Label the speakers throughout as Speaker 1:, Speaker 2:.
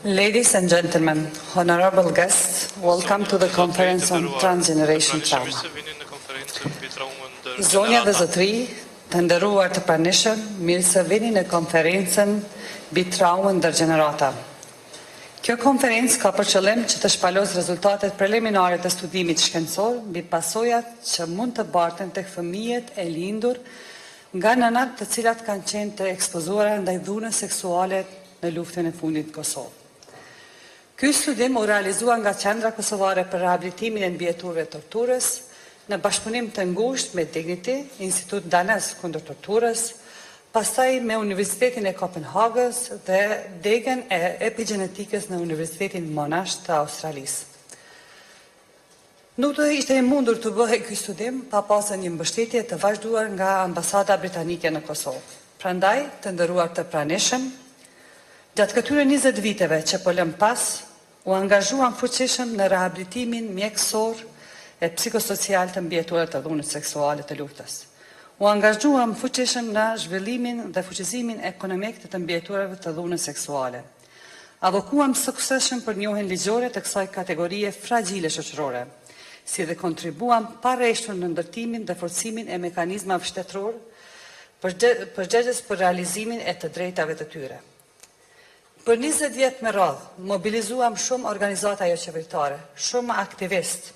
Speaker 1: Ladies and gentlemen, honorable guests, welcome
Speaker 2: Zonja
Speaker 1: to
Speaker 2: dhe
Speaker 1: the
Speaker 2: zotërinj të
Speaker 1: conference on
Speaker 2: nderuar, të
Speaker 1: transgeneration
Speaker 2: pranishëm mirë
Speaker 1: trauma.
Speaker 2: se vini në konferencën mbi traumën ndër
Speaker 1: Zonja dhe
Speaker 2: gjenerata.
Speaker 1: zotëri, të nderuar të pranishëm, mirë se vini në konferencën mbi traumën ndër gjenerata. Kjo konferencë ka për qëllim që të shpalos rezultatet preliminare të studimit shkencor mbi pasojat që mund të barten tek fëmijët e lindur nga nënat të cilat kanë qenë të ekspozuara ndaj dhunës seksuale në luftën e fundit në Kosovë. Ky studim u realizua nga Qendra Kosovare për Rehabilitimin e Mbijetuarve të Torturës në bashkëpunim të ngushtë me Dignity, Institut Danez kundër Torturës, pastaj me Universitetin e Kopenhagës dhe degën e epigenetikës në Universitetin Monash të Australisë. Nuk do të ishte e mundur të bëhej ky studim pa pasur një mbështetje të vazhduar nga ambasada britanike në Kosovë. Prandaj, të nderuar të pranishëm, gjatë këtyre 20 viteve që po lëm pas, u angazhuam fuqishëm në rehabilitimin mjekësor e psikosocial të mbijetuarve të dhunës seksuale të luftës. U angazhuam fuqishëm në zhvillimin dhe fuqizimin ekonomik të të mbijetuarve të dhunës seksuale. Avokuam suksesshëm për njohjen ligjore të kësaj kategorie fragjile shoqërore, si dhe kontribuam pareshtur në ndërtimin dhe forcimin e mekanizmave shtetëror përgjegjës për realizimin e të drejtave të tyre. Për 20 vjet me radhë, mobilizuam shumë organizata joqeveritare, shumë aktivistë,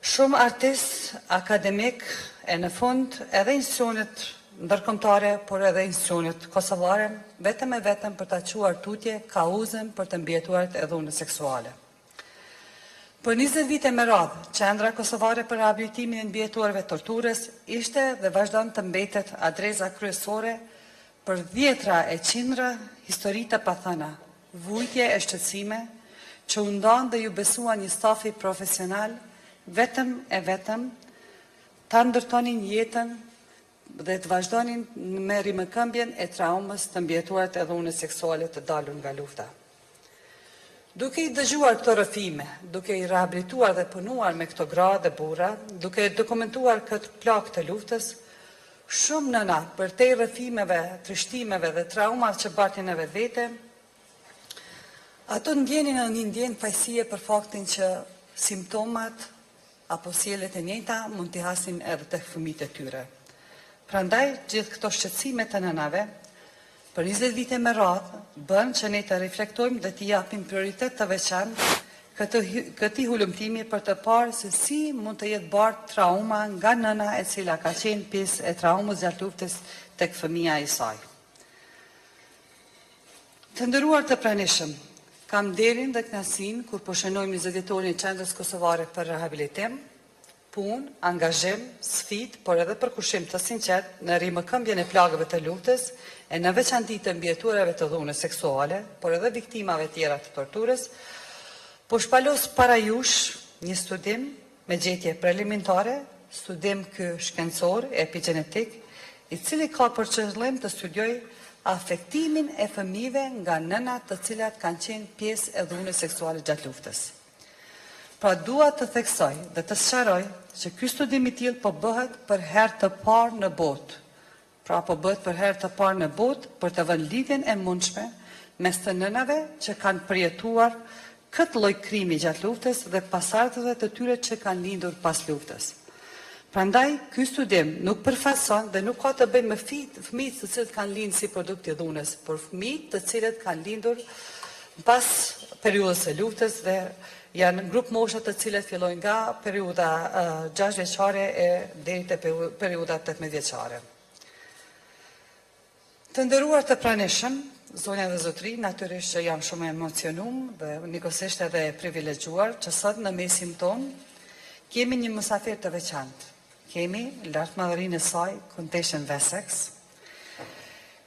Speaker 1: shumë artistë, akademik e në fund edhe institucionet ndërkombëtare, por edhe institucionet kosovare, vetëm e vetëm për ta çuar tutje kauzën për të mbijetuarit e dhunës seksuale. Për 20 vite me radhë, Qendra Kosovare për Rehabilitimin e Mbijetuarve të Torturës ishte dhe vazhdon të mbetet adresa kryesore për dhjetra e qindra histori të pathëna, vujtje e shqetësime që u ndanë dhe ju besuan një stafi profesional vetëm e vetëm ta ndërtonin jetën dhe të vazhdonin me rimëkëmbjen e traumës të mbijetuarit e dhunës seksuale të dalur nga lufta. Duke i dëgjuar këto rrëfime, duke i rehabilituar dhe punuar me këto gra dhe burra, duke dokumentuar këtë plagë të luftës, shumë nëna përtej rrëfimeve, trishtimeve dhe traumave që bartin në vetvete, ato ndjenin edhe një ndjenjë fajësie për faktin që simptomat apo sjelljet e njëjta mund t'i hasin edhe tek fëmijët e tyre. Prandaj gjithë këto shqetësime të nënave për 20 vite me radhë bën që ne të reflektojmë dhe t'i japim prioritet të veçantë këtë këtij hulumtimi për të parë se si mund të jetë bart trauma nga nëna e cila ka qenë pjesë e traumës gjatë luftës tek fëmija i saj. Të nderuar të pranishëm, kam nderin dhe kënaqësinë kur po shënojmë 20 vjetorin e Qendrës Kosovare për Rehabilitim, punë, angazhim, sfidë, por edhe përkushtim të sinqert në rimëkëmbjen e plagëve të luftës e në veçanti të mbijetuarve të dhunës seksuale, por edhe viktimave tjera të torturës, po shpalos para jush një studim me gjetje preliminare, studim ky shkencor epigenetik, i cili ka për qëllim të studiojë afektimin e fëmijëve nga nënat të cilat kanë qenë pjesë e dhunës seksuale gjatë luftës. Pra dua të theksoj dhe të sqaroj që ky studim i tillë po bëhet për herë të parë në botë. Pra po bëhet për herë të parë në botë për të vënë lidhjen e mundshme mes të nënave që kanë përjetuar këtë lloj krimi gjatë luftës dhe pasardhësve të tyre që kanë lindur pas luftës. Prandaj, ky studim nuk përfaqëson dhe nuk ka të bëjë me fëmijët të cilët kanë lindur si produkt i dhunës, por fëmijët të cilët kanë lindur pas periudhës së luftës dhe janë grup mosha të cilët fillojnë nga periudha 6 vjeçare e deri te periudha 18 vjeçare. Të nderuar të pranishëm, zonja dhe zotëri, natyrisht që jam shumë e emocionuar dhe njëkohësisht edhe e privilegjuar që sot në mesin tonë kemi një musafir të veçantë. Kemi lartmadhërinë e saj, Konteshën Wessex,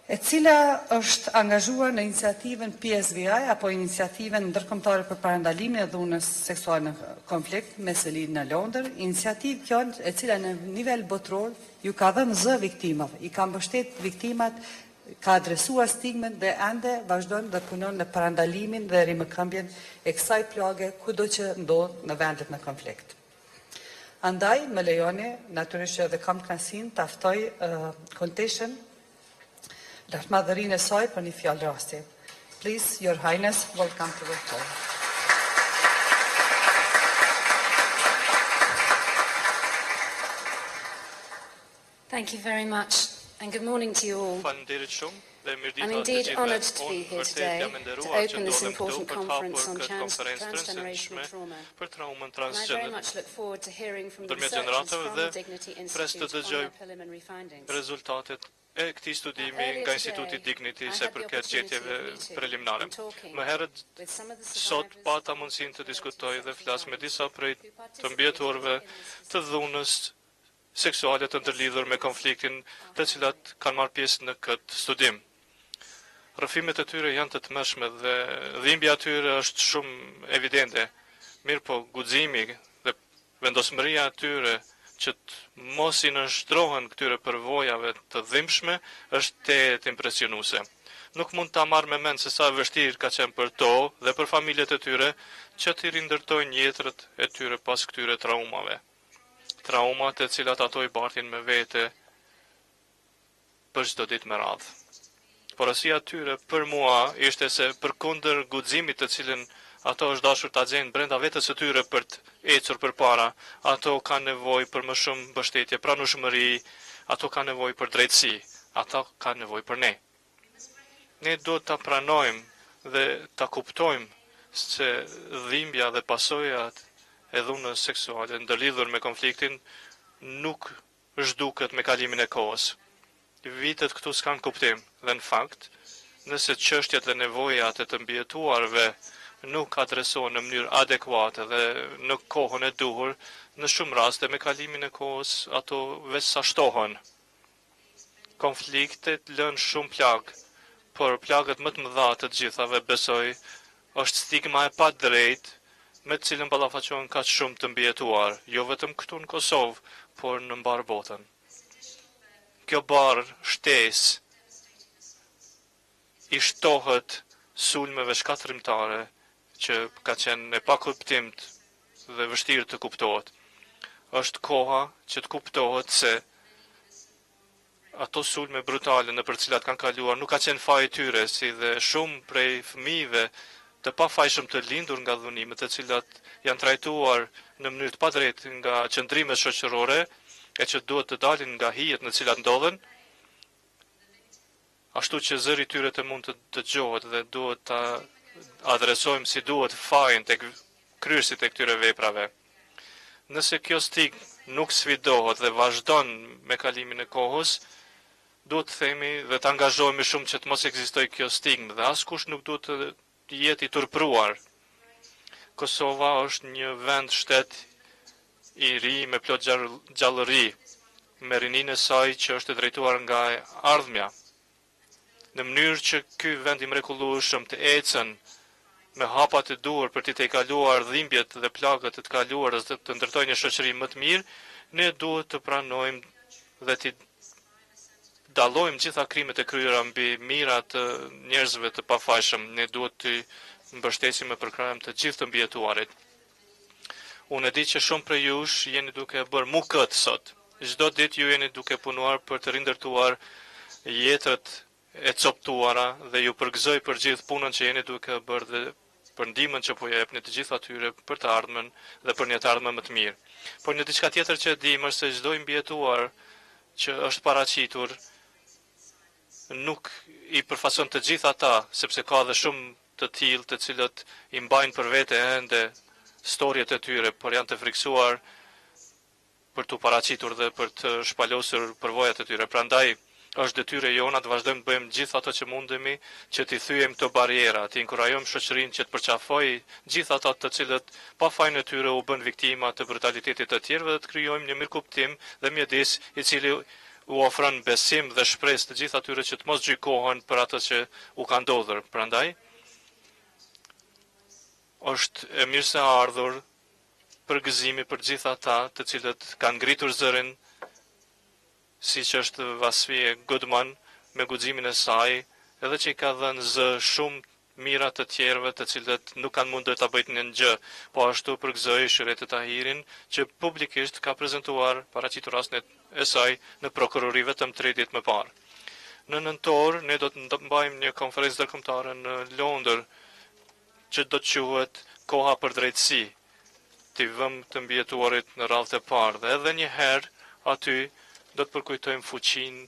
Speaker 1: e cila është angazhuar në iniciativën PSVI apo iniciativën ndërkombëtare për parandalimin e dhunës seksuale në konflikt me seli në Londër, iniciativë kjo e cila në nivel botëror ju ka dhënë zë viktimave, i ka mbështet viktimat, ka adresuar stigmën dhe ende vazhdon dhe punon në parandalimin dhe rimëkëmbjen e kësaj plage kudo që ndodh në vendet në konflikt. Andaj, më lejoni, natyrisht që edhe kam kënaqësinë ta ftoj uh, konteshën lartmadhërinë e saj për një fjalë rasti. Please, Your Highness, welcome to the hall.
Speaker 3: Thank you very much and good morning to you all.
Speaker 2: Faleminderit shumë dhe mirëdita
Speaker 3: I'm
Speaker 2: të
Speaker 3: indeed
Speaker 2: gjithëve.
Speaker 3: honored to be
Speaker 2: Unë
Speaker 3: here
Speaker 2: vërtet
Speaker 3: today
Speaker 2: jam e
Speaker 3: to
Speaker 2: nderuar që
Speaker 3: open this
Speaker 2: ndodhem këtu
Speaker 3: important
Speaker 2: për të
Speaker 3: conference
Speaker 2: hapur
Speaker 3: on
Speaker 2: këtë
Speaker 3: trans
Speaker 2: konferencë të
Speaker 3: transgenerational
Speaker 2: rëndësishme
Speaker 3: trauma.
Speaker 2: për traumën
Speaker 3: And I very
Speaker 2: transgjener
Speaker 3: much look forward to hearing from the
Speaker 2: ndërmjet
Speaker 3: researchers
Speaker 2: gjeneratave
Speaker 3: from
Speaker 2: dhe
Speaker 3: the Dignity
Speaker 2: pres të
Speaker 3: Institute on
Speaker 2: dëgjoj
Speaker 3: their preliminary findings.
Speaker 2: rezultatet e këtij
Speaker 3: Now,
Speaker 2: studimi
Speaker 3: earlier
Speaker 2: nga Instituti
Speaker 3: today,
Speaker 2: Dignity
Speaker 3: I
Speaker 2: se
Speaker 3: had the
Speaker 2: përket
Speaker 3: opportunity
Speaker 2: gjetjeve
Speaker 3: of meeting
Speaker 2: preliminare.
Speaker 3: and talking
Speaker 2: Më herët
Speaker 3: with some of the
Speaker 2: sot
Speaker 3: survivors
Speaker 2: pata
Speaker 3: of
Speaker 2: mundësinë të
Speaker 3: rape-related
Speaker 2: diskutoj dhe
Speaker 3: sexual
Speaker 2: flas me
Speaker 3: violence
Speaker 2: disa prej
Speaker 3: who
Speaker 2: të
Speaker 3: participated
Speaker 2: mbijetuarve
Speaker 3: in this
Speaker 2: të
Speaker 3: research.
Speaker 2: dhunës seksuale të
Speaker 3: Their
Speaker 2: ndërlidhur me
Speaker 3: stories
Speaker 2: konfliktin,
Speaker 3: are
Speaker 2: të cilat
Speaker 3: harrowing.
Speaker 2: kanë marrë pjesë në këtë studim. Rrëfimet e tyre janë të tmerrshme dhe dhimbja e tyre është shumë evidente. Mirë po, guximi dhe vendosmëria e tyre që të mos i nënshtrohen këtyre përvojave të dhimbshme është tejet impresionuese. Nuk mund ta marr me mend se sa e vështirë ka qenë për to dhe për familjet e tyre që t'i rindërtojnë jetët e tyre pas këtyre traumave. Traumat e cilat ato i bartin me vete për çdo ditë me radhë. Porosia e tyre për mua ishte se përkundër guximit të cilin ato është dashur ta gjejnë brenda vetes së tyre për të ecur përpara, ato kanë nevojë për më shumë mbështetje, pranueshmëri, ato kanë nevojë për drejtësi, ato kanë nevojë për ne. Ne duhet ta pranojmë dhe ta kuptojmë se dhimbja dhe pasojat e dhunës seksuale ndërlidhur me konfliktin nuk zhduket me kalimin e kohës. Vitet këtu s'kan kuptim dhe në fakt, nëse çështjet dhe nevojat e të mbijetuarve nuk adresohen në mënyrë adekuate dhe në kohën e duhur, në shumë raste me kalimin e kohës ato veç sa shtohen. Konfliktet lënë shumë plagë, por plagët më të mëdha të të gjithave besoj është stigma e padrejtë me të cilën ballafaqohen kaq shumë të mbijetuar, jo vetëm këtu në Kosovë, por në mbarë botën. Kjo barë shtesë i shtohet sulmeve shkatërrimtare që ka qenë e pakuptimt dhe vështirë të kuptohet. Është koha që të kuptohet se ato sulme brutale në për cilat kanë kaluar nuk ka qenë faji i tyre, si dhe shumë prej fëmijëve të pafajshëm të lindur nga dhunimet, të cilat janë trajtuar në mënyrë të padrejtë nga qëndrimet shoqërore e që duhet të dalin nga hijet në cilat ndodhen, ashtu që zëri i tyre të mund të dëgjohet dhe duhet ta adresojmë si duhet fajin tek kryerësit e këtyre veprave. Nëse kjo stigmë nuk sfidohet dhe vazhdon me kalimin e kohës, duhet të themi dhe të angazhohemi shumë që të mos ekzistojë kjo stigmë dhe askush nuk duhet të jetë i turpruar. Kosova është një vend shtet i ri me plot gjallëri, me rininë e saj që është e drejtuar nga e ardhmja. Në mënyrë që ky vend i mrekullueshëm të ecën me hapat e duhur për t'i tejkaluar dhimbjet dhe plagët e të kaluarës dhe të ndërtojë një shoqëri më të mirë, ne duhet të pranojmë dhe t'i dallojmë gjitha krimet e kryera mbi mijëra të njerëzve të pafajshëm. Ne duhet të mbështesim e përkrahim të gjithë të mbijetuarit. Unë e di që shumë prej jush jeni duke e bërë mu këtë sot. Çdo ditë ju jeni duke punuar për të rindërtuar jetët e coptuara dhe ju përgëzoj për gjithë punën që jeni duke bërë dhe për ndihmën që po jepni të gjithë atyre për të ardhmen dhe për një të ardhme më të mirë. Por një diçka tjetër që e dim është se çdo i mbijetuar që është paraqitur nuk i përfaqëson të gjithë ata, sepse ka dhe shumë të tillë të cilët i mbajnë për vete ende storjet e tyre, por janë të frikësuar për t'u paraqitur dhe për të shpalosur përvojat e tyre. Prandaj është detyrë jona të vazhdojmë të bëjmë gjithë ato që mundemi që t'i thyejmë këto barriera, të inkurajojmë shoqërinë që të përqafojë gjithë ata të cilët pa fajin e tyre u bën viktima të brutalitetit të tjerëve dhe të krijojmë një mirëkuptim dhe mjedis i cili u ofron besim dhe shpresë të gjithë atyre që të mos gjykohen për atë që u ka ndodhur. Prandaj është e mirëseardhur përgëzimi për gjithë ata të cilët kanë ngritur zërin siç është Vasfije Goodman me guximin e saj, edhe që i ka dhënë zë shumë mijëra të tjerëve të cilët nuk kanë mundur ta bëjnë një gjë. Po ashtu përgëzoj Shyrete Tahirin që publikisht ka prezentuar paraqitur rastin e saj në prokurori vetëm 3 ditë më parë. Në nëntor ne do të mbajmë një konferencë ndërkombëtare në Londër që do të quhet Koha për drejtësi. T'i vëmë të mbijetuarit në radhë të parë dhe edhe një herë aty do të përkujtojmë fuqinë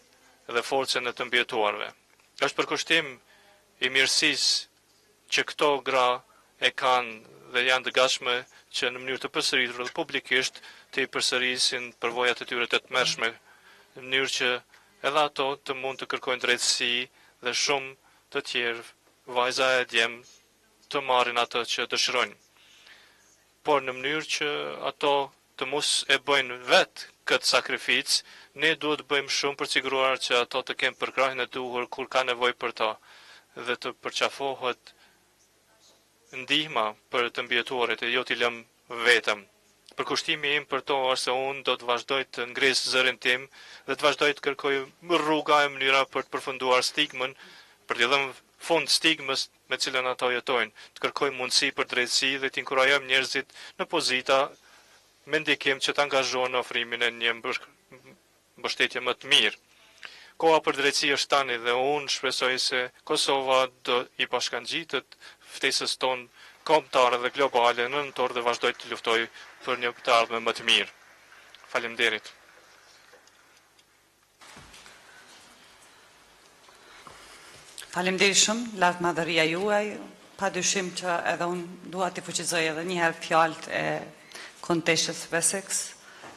Speaker 2: dhe forcën e të mbijetuarve. Është përkushtim i mirësisë që këto gra e kanë dhe janë të gatshme që në mënyrë të përsëritur dhe publikisht të i përsërisin përvojat e tyre të tmerrshme, në mënyrë që edhe ato të mund të kërkojnë drejtësi dhe shumë të tjerë vajza e djem të marrin atë që dëshirojnë. Por në mënyrë që ato të mos e bëjnë vetë këtë sakrificë, ne duhet të bëjmë shumë për të siguruar që ato të kenë përkrahjen e duhur kur ka nevojë për to dhe të përqafohet ndihma për të mbijetuarit e jo t'i lëmë vetëm. Përkushtimi im për to është se unë do të vazhdoj të ngris zërin tim dhe të vazhdoj të kërkoj rruga e mënyra për të përfunduar stigmën, për t'i dhënë fund stigmës me cilën ato jetojnë, të kërkojmë mundësi për drejtësi dhe të inkurajojmë njerëzit në pozita me ndikim që të angazhohen në ofrimin e një mbështetje më të mirë. Koha për drejtësi është tani dhe unë shpresoj se Kosova do i bashkangjitet ftesës tonë kombëtare dhe globale në nëntor dhe vazhdoj të luftoj për një të ardhme më të mirë. Faleminderit.
Speaker 1: Faleminderit shumë, lartmadhëria juaj. Pa dyshim që edhe unë dua t'i fuqizoj edhe një herë fjalët e konteshës Wessex.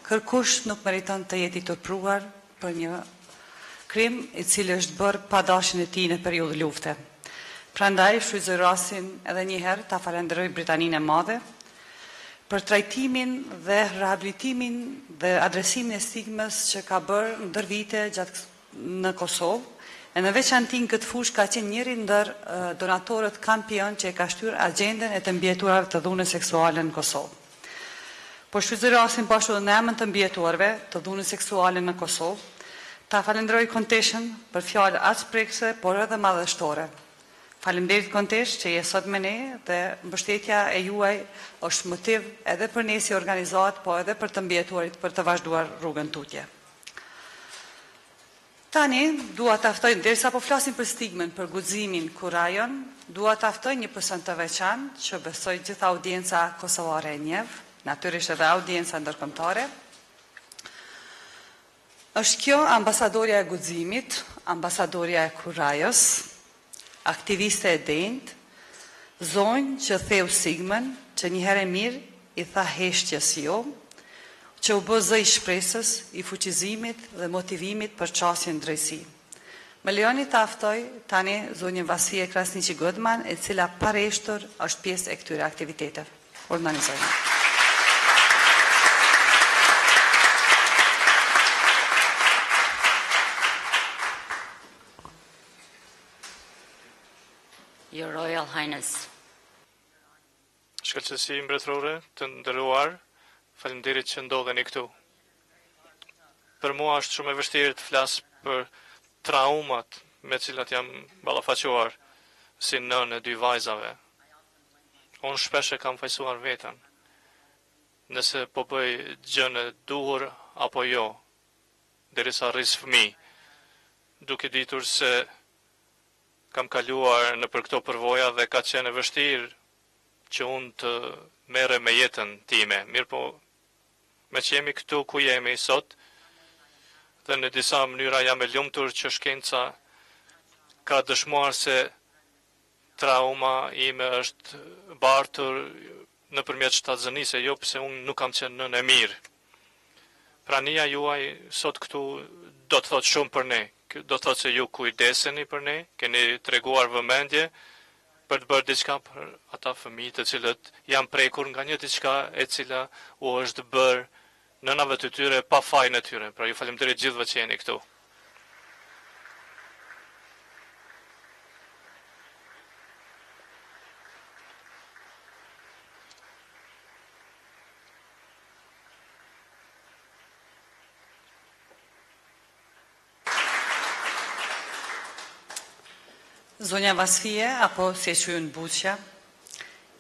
Speaker 1: Kërkush nuk meriton të jetë i turpruar për një krim i cili është bërë pa dashjen e tij në periudhë lufte. Prandaj shfrytëzoj rastin edhe një herë ta falenderoj Britaninë e Madhe për trajtimin dhe rehabilitimin dhe adresimin e stigmës që ka bërë ndër vite gjatë në Kosovë, e në veçanti në këtë fushë ka qenë njëri ndër donatorët kampion që e ka shtyrë agjendën e të mbijetuarve të dhunës seksuale në Kosovë. Po shfrytëzoj rastin po ashtu edhe në emër të mbijetuarve të dhunës seksuale në Kosovë, ta falënderoj Konteshën për fjalë aq prekëse, por edhe madhështore. Faleminderit Konteshë që je sot me ne dhe mbështetja e juaj është motiv edhe për ne si organizatë, po edhe për të mbijetuarit për të vazhduar rrugën tutje. Tani, dua ta ftoj, derisa po flasim për stigmën, për guximin, kurajon, dua ta ftoj një person të veçantë që besoj gjithë audienca kosovare e njeh, natyrisht edhe audienca ndërkombëtare. Është kjo ambasadorja e guximit, ambasadorja e kurajos, aktiviste e denjtë, zonjë që theu stigmën, që njëherë e mirë i tha heshtjes jo, që u bë zë i shpresës, i fuqizimit dhe motivimit për qasjen në drejtësi. Më lejoni ta ftoj tani zonjën Vasfije Krasniqi Goodman, e cila pareshtur është pjesë e këtyre aktiviteteve. Urdhëroni zonjë.
Speaker 3: Your Royal Highness.
Speaker 2: Shkëlqesi mbretërore, të nderuar, faleminderit që ndodheni këtu. Për mua është shumë e vështirë të flas për traumat me cilat jam ballafaquar si nënë e dy vajzave. Unë shpesh e kam fajësuar veten, nëse po bëj gjënë e duhur apo jo, derisa rris fëmijë, duke ditur se kam kaluar nëpër këto përvoja dhe ka qenë e vështirë që unë të merrem me jetën time. Mirëpo, meqë jemi këtu ku jemi sot, dhe në disa mënyra jam e lumtur që shkenca ka dëshmuar se Trauma ime është bartur nëpërmjet shtatzënisë, jo pse unë nuk kam qenë nënë e mirë. Prania juaj sot këtu do të thotë shumë për ne. Do të thotë se ju kujdeseni për ne, keni treguar vëmendje për të bërë diçka për ata fëmijë të cilët janë prekur nga një diçka e cila u është bërë nënave të tyre pa fajin e tyre. Pra ju faleminderit gjithëve që jeni këtu.
Speaker 1: Zonja Vasfije, apo si e quajnë Buqja,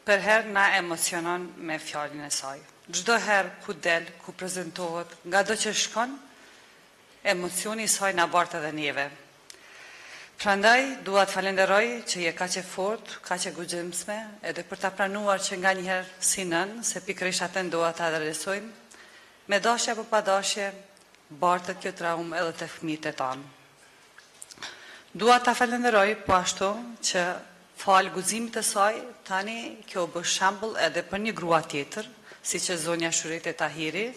Speaker 1: përherë na emocionon me fjalën e saj. Çdo herë ku del, ku prezentohet, ngado që shkon, Emocioni i saj na bart edhe neve. Prandaj, dua të falenderoj që je kaq e fortë, kaq e guximshme, edhe për ta pranuar që nganjëherë si nënë, se pikërisht atë dua ta adresojmë, me dashje apo pa dashje, bartet kjo traumë edhe te fëmijët e tanë. Dua ta falenderoj po ashtu që falë guximit të saj, tani kjo u bë shembull edhe për një grua tjetër, siç është zonja Shurete Tahiri,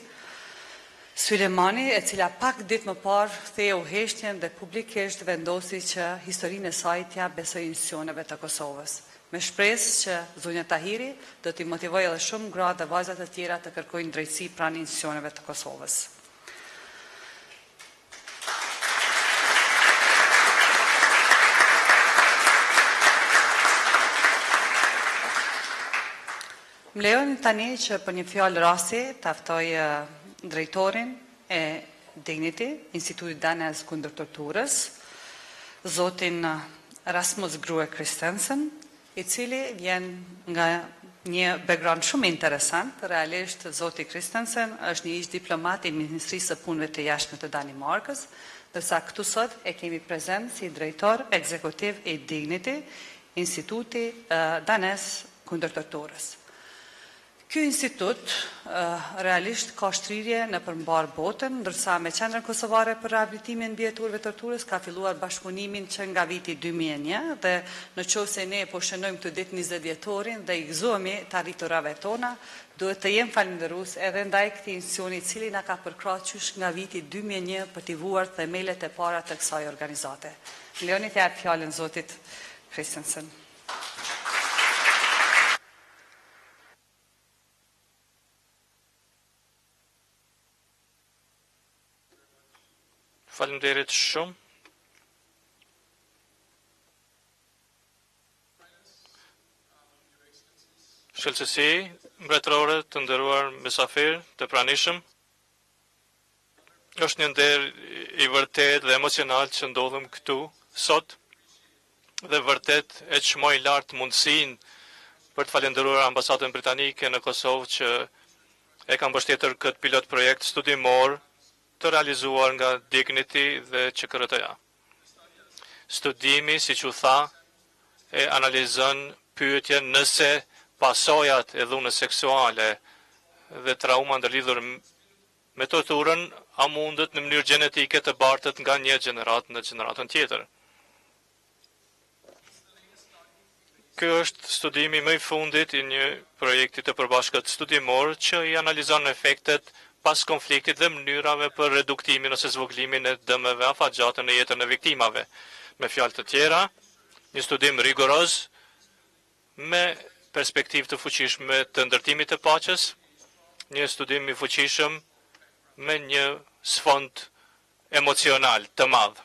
Speaker 1: Sylejmani, e cila pak ditë më parë theu heshtjen dhe publikisht vendosi që historinë e saj t'ia besojë institucioneve të Kosovës. Me shpresë që zonja Tahiri do t'i motivojë edhe shumë gra dhe vajza të tjera të kërkojnë drejtësi pranë institucioneve të Kosovës. Më lejoni tani që për një fjalë rasti ta ftoj drejtorin e Dignity, Institutit Danez kundër Torturës, zotin Rasmus Grue Christensen, i cili vjen nga një background shumë interesant. Realisht, zoti Christensen është një ish diplomat i Ministrisë së Punëve të Jashtme të Danimarkës, ndërsa këtu sot e kemi prezent si drejtor ekzekutiv i Dignity, Instituti Danez kundër Torturës. Ky institut realisht ka shtrirje nëpër mbarë botën, ndërsa me Qendrën Kosovare për Rehabilitimin e Mbijetuarve të Torturës ka filluar bashkëpunimin që nga viti 2001 dhe në qoftë se ne po shënojmë këtë ditë 20 vjetorin dhe i gëzohemi të arriturave tona, duhet të jem falënderues edhe ndaj këtij institucioni i cili na ka përkrah qysh nga viti 2001 për t'i vuar themelet e para të kësaj organizate. Më lejoni t'ia jap fjalën zotit Christensen.
Speaker 2: Faleminderit shumë. Shkëlqesi mbretërore të nderuar mysafir të pranishëm. Është një nder i vërtetë dhe emocional që ndodhem këtu sot dhe vërtet e çmoj lart mundësinë për të falënderuar ambasadën britanike në Kosovë që e ka mbështetur këtë pilot projekt studimor të realizuar nga Dignity dhe QKRT-ja. Studimi, siç u tha, e analizon pyetjen nëse pasojat e dhunës seksuale dhe trauma ndërlidhur me torturën a mundet në mënyrë gjenetike të bartet nga një gjeneratë në gjeneratën tjetër. Ky është studimi më i fundit i një projekti të përbashkët studimor që i analizon efektet pas konfliktit dhe mënyrave për reduktimin ose zvogëlimin e dëmeve afatgjate në jetën e viktimave. Me fjalë të tjera, një studim rigoroz me perspektivë të fuqishme të ndërtimit të paqes, një studim i fuqishëm me një sfond emocional të madh.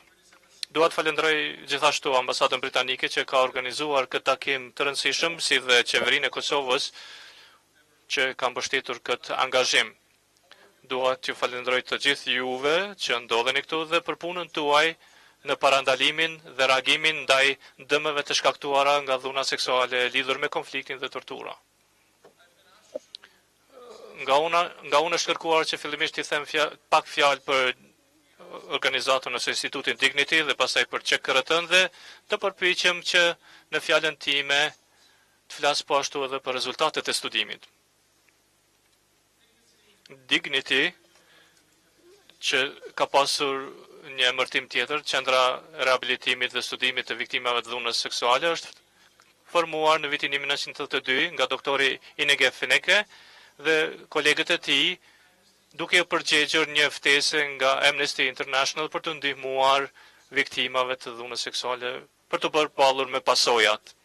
Speaker 2: Dua të falenderoj gjithashtu ambasadën britanike që ka organizuar këtë takim të rëndësishëm, si dhe qeverinë e Kosovës që ka mbështetur këtë angazhim. Dua t'ju falenderoj të gjithë juve që ndodheni këtu dhe për punën tuaj në parandalimin dhe reagimin ndaj dëmeve të shkaktuara nga dhuna seksuale lidhur me konfliktin dhe tortura. Nga una, nga unë është kërkuar që fillimisht t'i them fja, pak fjalë për organizatën ose institutin Dignity dhe pastaj për QKRT-n dhe të përpiqem që në fjalën time të flas po ashtu edhe për rezultatet e studimit. Dignity që ka pasur një emërtim tjetër, Qendra e Rehabilitimit dhe Studimit të Viktimave të Dhunës Seksuale, është formuar në vitin 1982 nga doktori Inge Fincke dhe kolegët e tij, duke iu përgjigjur një ftese nga Amnesty International për të ndihmuar viktimave të dhunës seksuale për të përballur me pasojat.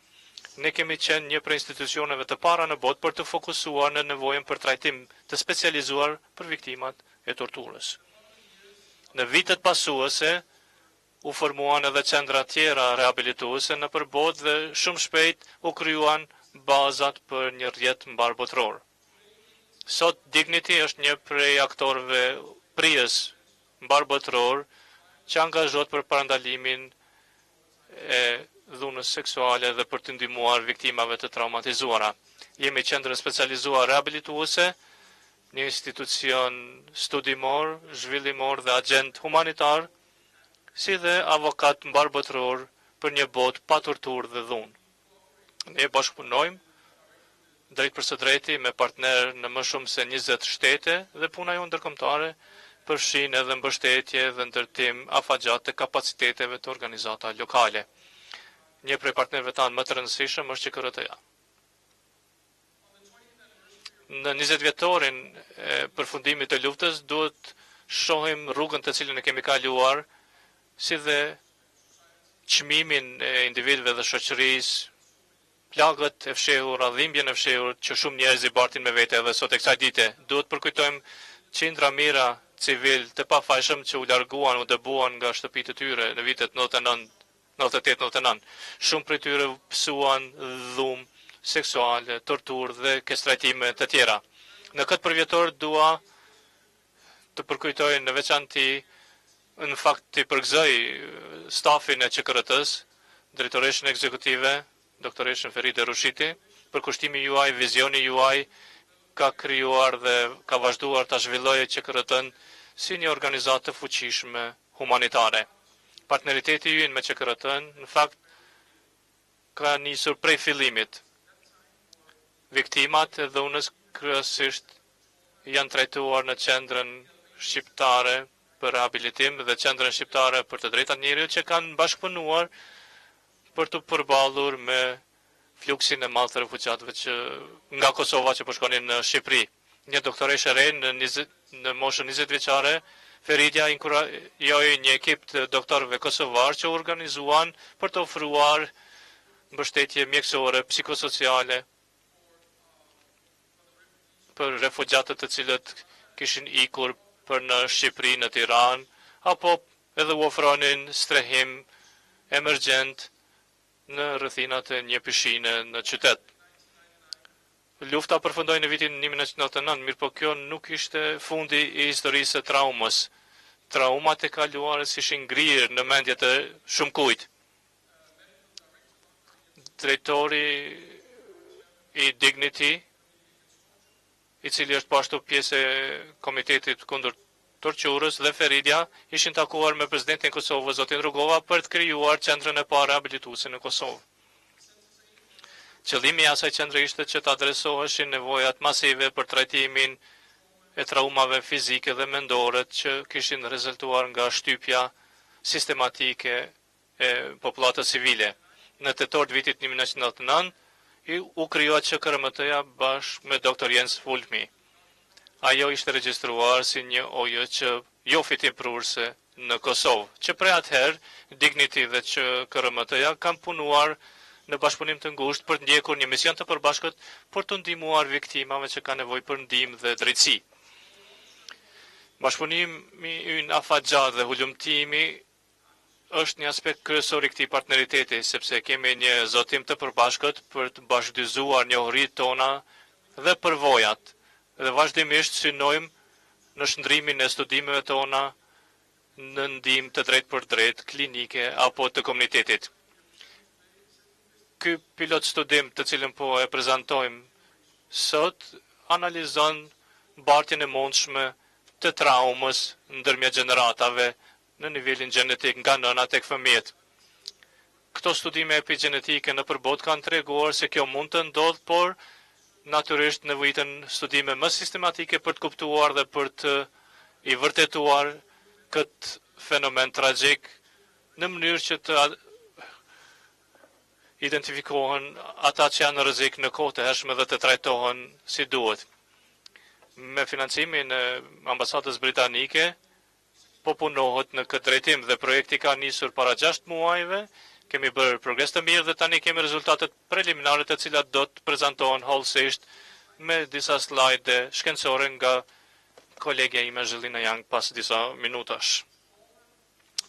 Speaker 2: Ne kemi qenë një prej institucioneve të para në botë për të fokusuar në nevojën për trajtim të specializuar për viktimat e torturës. Në vitet pasuese u formuan edhe qendra tjera rehabilituese nëpër botë dhe shumë shpejt u krijuan bazat për një rrjet mbarëbotëror. Sot Dignity është një prej aktorëve prijës mbarëbotëror që angazhohet për parandalimin e dhunës seksuale dhe për të ndihmuar viktimave të traumatizuara. Jemi qendër e specializuar rehabilituese, një institucion studimor, zhvillimor dhe agjent humanitar, si dhe avokat mbarëbotëror për një botë pa torturë dhe dhunë. Ne bashkëpunojmë drejtpërsëdrejti me partnerë në më shumë se 20 shtete dhe puna jonë ndërkombëtare përfshin edhe mbështetje dhe ndërtim afatgjatë të kapaciteteve të organizata lokale. Një prej partnerëve tanë më të rëndësishëm është QKRT-ja. Në 20 vjetorin e përfundimit të luftës duhet shohim rrugën të cilën e kemi kaluar, si dhe çmimin e individëve dhe shoqërisë, plagët e fshehura, dhimbjen e fshehur që shumë njerëz i bartin me vete edhe sot e kësaj dite. Duhet përkujtojmë qindra mijëra civil të pafajshëm që u larguan, u dëbuan nga shtëpitë e tyre në vitet 99, 98, 99. Shumë prej tyre pësuan dhunë seksuale, torturë dhe keqtrajtime të tjera. Në këtë përvjetor dua të përkujtoj në veçanti, në fakt të përgëzoj stafin e QKRT-s, drejtoreshën ekzekutive, doktoreshën Feride Rushiti, përkushtimi juaj, vizioni juaj ka krijuar dhe ka vazhduar ta zhvillojë QKRT-n si një organizatë të fuqishme humanitare. Partneriteti ynë me QKRT-n, në fakt, ka nisur prej fillimit. Viktimat e dhunës kryesisht janë trajtuar në qendrën shqiptare për rehabilitim dhe qendrën shqiptare për të drejtat e njeriut që kanë bashkëpunuar për t'u përballur me fluksin e madh të refugjatëve që nga Kosova që po shkonin në Shqipëri. Një doktoreshë e re në 20, në moshën 20 vjeçare, Feridja inkurajoi një ekip të doktorëve kosovar që u organizuan për të ofruar mbështetje mjekësore, psikosociale për refugjatët të cilët kishin ikur për në Shqipëri, në Tiranë, apo edhe u ofronin strehim emergjent në rrethinat e një pishine në qytet. Lufta përfundoi në vitin 1999, mirëpo kjo nuk ishte fundi i historisë së traumës. Traumat e kaluarës ishin ngrirë në mendje të shumë kujt. Drejtori i Dignity, i cili është po ashtu pjesë e Komitetit kundër Torturës dhe Feridja ishin takuar me presidentin e Kosovës, zotin Rugova, për të krijuar qendrën e parë rehabilituese në Kosovë. Qëllimi i asaj qendre ishte që të adresoheshin nevojat masive për trajtimin e traumave fizike dhe mendore që kishin rezultuar nga shtypja sistematike e popullatës civile. Në tetor të vitit 1999 u krijua QKRMT-ja bashkë me Dr. Jens Fulmi. Ajo ishte regjistruar si një OJQ jo fitimprurëse në Kosovë. Që prej atëherë, Dignity dhe QKRMT-ja kanë punuar në bashkëpunim të ngushtë për të ndjekur një mision të përbashkët për të ndihmuar viktimave që kanë nevojë për ndihmë dhe drejtësi. Bashkëpunimi ynë afatgjatë dhe hulumtimi është një aspekt kryesor i këtij partneriteti, sepse kemi një zotim të përbashkët për të bashkëdyzuar njohuritë tona dhe përvojat dhe vazhdimisht synojmë në shndrimin e studimeve tona në ndihmë të drejtpërdrejtë klinike apo të komunitetit. Ky pilot studim të cilin po e prezantojmë sot analizon bartjen e mundshme të traumës ndërmjet gjeneratave në nivelin gjenetik nga nëna tek fëmijët. Këto studime epigenetike nëpër botë kanë treguar se kjo mund të ndodhë, por natyrisht nevojiten studime më sistematike për të kuptuar dhe për të i vërtetuar këtë fenomen tragjik në mënyrë që të identifikohen ata që janë në rrezik në kohë të hershme dhe të trajtohen si duhet. Me financimin e ambasadës britanike po punohet në këtë drejtim dhe projekti ka nisur para 6 muajve, kemi bërë progres të mirë dhe tani kemi rezultatet preliminare të cilat do të prezantohen hollësisht me disa slajde shkencore nga kolegja ime Zhelina Young pas disa minutash.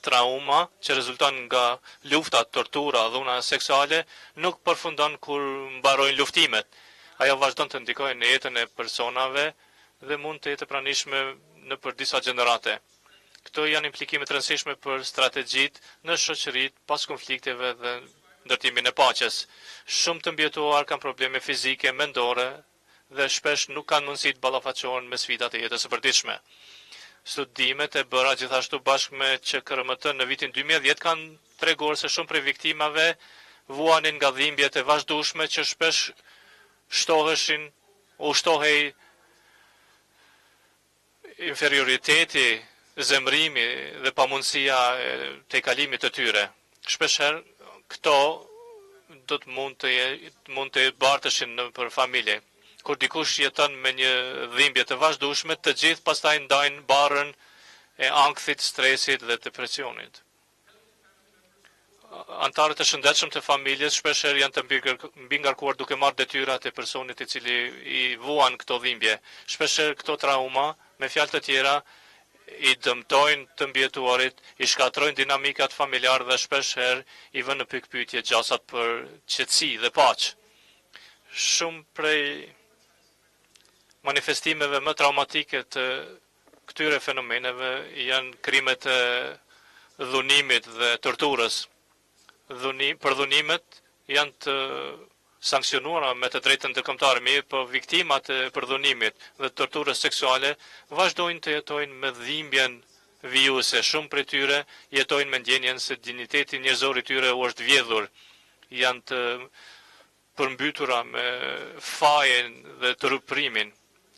Speaker 2: Trauma që rezulton nga lufta, tortura, dhuna seksuale nuk përfundon kur mbarojnë luftimet. Ajo vazhdon të ndikojë në jetën e personave dhe mund të jetë e pranishme në për disa gjenerate. Këto janë implikime të rëndësishme për strategjitë në shoqëritë pas konflikteve dhe ndërtimin e paqes. Shumë të mbijetuar kanë probleme fizike, mendore dhe shpesh nuk kanë mundësi të ballafaqohen me sfidat e jetës së përditshme. Studimet e bëra gjithashtu bashkë me QKRMT në vitin 2010 kanë treguar se shumë prej viktimave vuanin nga dhimbjet e vazhdueshme që shpesh shtoheshin, u shtohej inferioriteti, zemërimi dhe pamundësia e tejkalimit të tyre. Shpeshherë këto do të mund të mund të barteshin nëpër familje. Kur dikush jeton me një dhimbje të vazhdueshme, të gjithë pastaj ndajnë barrën e ankthit, stresit dhe depresionit. Anëtarët e shëndetshëm të familjes shpeshherë janë të mbingarkuar duke marrë detyrat e personit i cili i vuan këto dhimbje. Shpeshherë këto trauma, me fjalë të tjera, i dëmtojnë të mbijetuarit, i shkatërrojnë dinamikat familjare dhe shpeshherë i vënë në pikëpyetje gjasat për qetësi dhe paqe. Shumë prej manifestimeve më traumatike të këtyre fenomeneve janë krimet e dhunimit dhe torturës. Dhuni, përdhunimet janë të sanksionuara me të drejtën ndërkombëtare, mirëpo viktimat e përdhunimit dhe torturës seksuale vazhdojnë të jetojnë me dhimbjen vijuese. Shumë prej tyre jetojnë me ndjenjën se dinjiteti njerëzor i tyre u është vjedhur. Janë të përmbytura me fajin dhe turpërimin.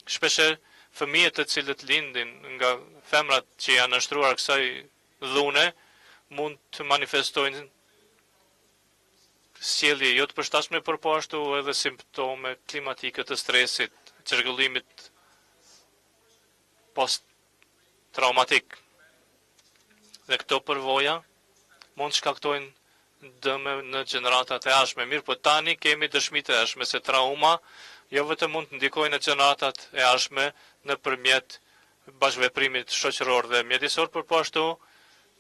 Speaker 2: Shpeshherë, fëmijët të cilët lindin nga femrat që janë nënshtruar kësaj dhune mund të manifestojnë sjellje jo të përshtatshme, por po ashtu edhe simptome klimatike të stresit, çrregullimit post traumatik. Dhe këto përvoja mund të shkaktojnë dëme në gjeneratat e ardhshme. Mirëpo tani kemi dëshmi të hershme se trauma jo vetëm mund të ndikojë në gjeneratat e ardhshme nëpërmjet bashkëveprimit shoqëror dhe mjedisor, por po ashtu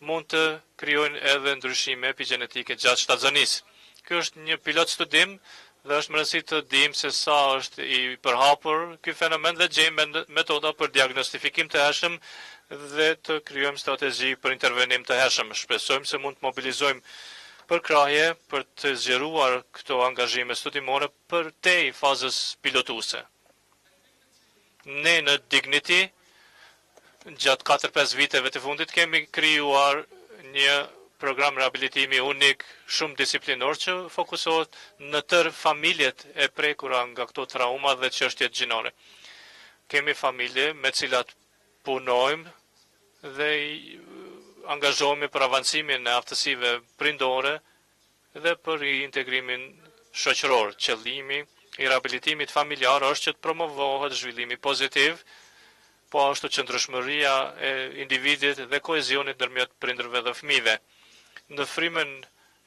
Speaker 2: mund të krijojnë edhe ndryshime epigjenetike gjatë shtatzënisë. Ky është një pilot studim dhe është me rëndësi të dimë se sa është i përhapur ky fenomen dhe gjejmë metoda për diagnostifikim të hershëm dhe të krijojmë strategji për intervenim të hershëm. Shpresojmë se mund të mobilizojmë përkrahje për të zgjeruar këto angazhime studimore përtej fazës pilotuese. Ne në Dignity gjatë 4-5 viteve të fundit kemi krijuar një program rehabilitimi unik shumë disiplinor që fokusohet në tërë familjet e prekura nga këto trauma dhe çështjet gjinore. Kemi familje me cilat punojmë dhe angazhohemi për avancimin e aftësive prindore dhe për integrimin shoqëror. Qëllimi i rehabilitimit familjar është që të promovohet zhvillimi pozitiv, po ashtu qëndrueshmëria e individit dhe kohezionit ndërmjet prindërve dhe fëmijëve. Në frymën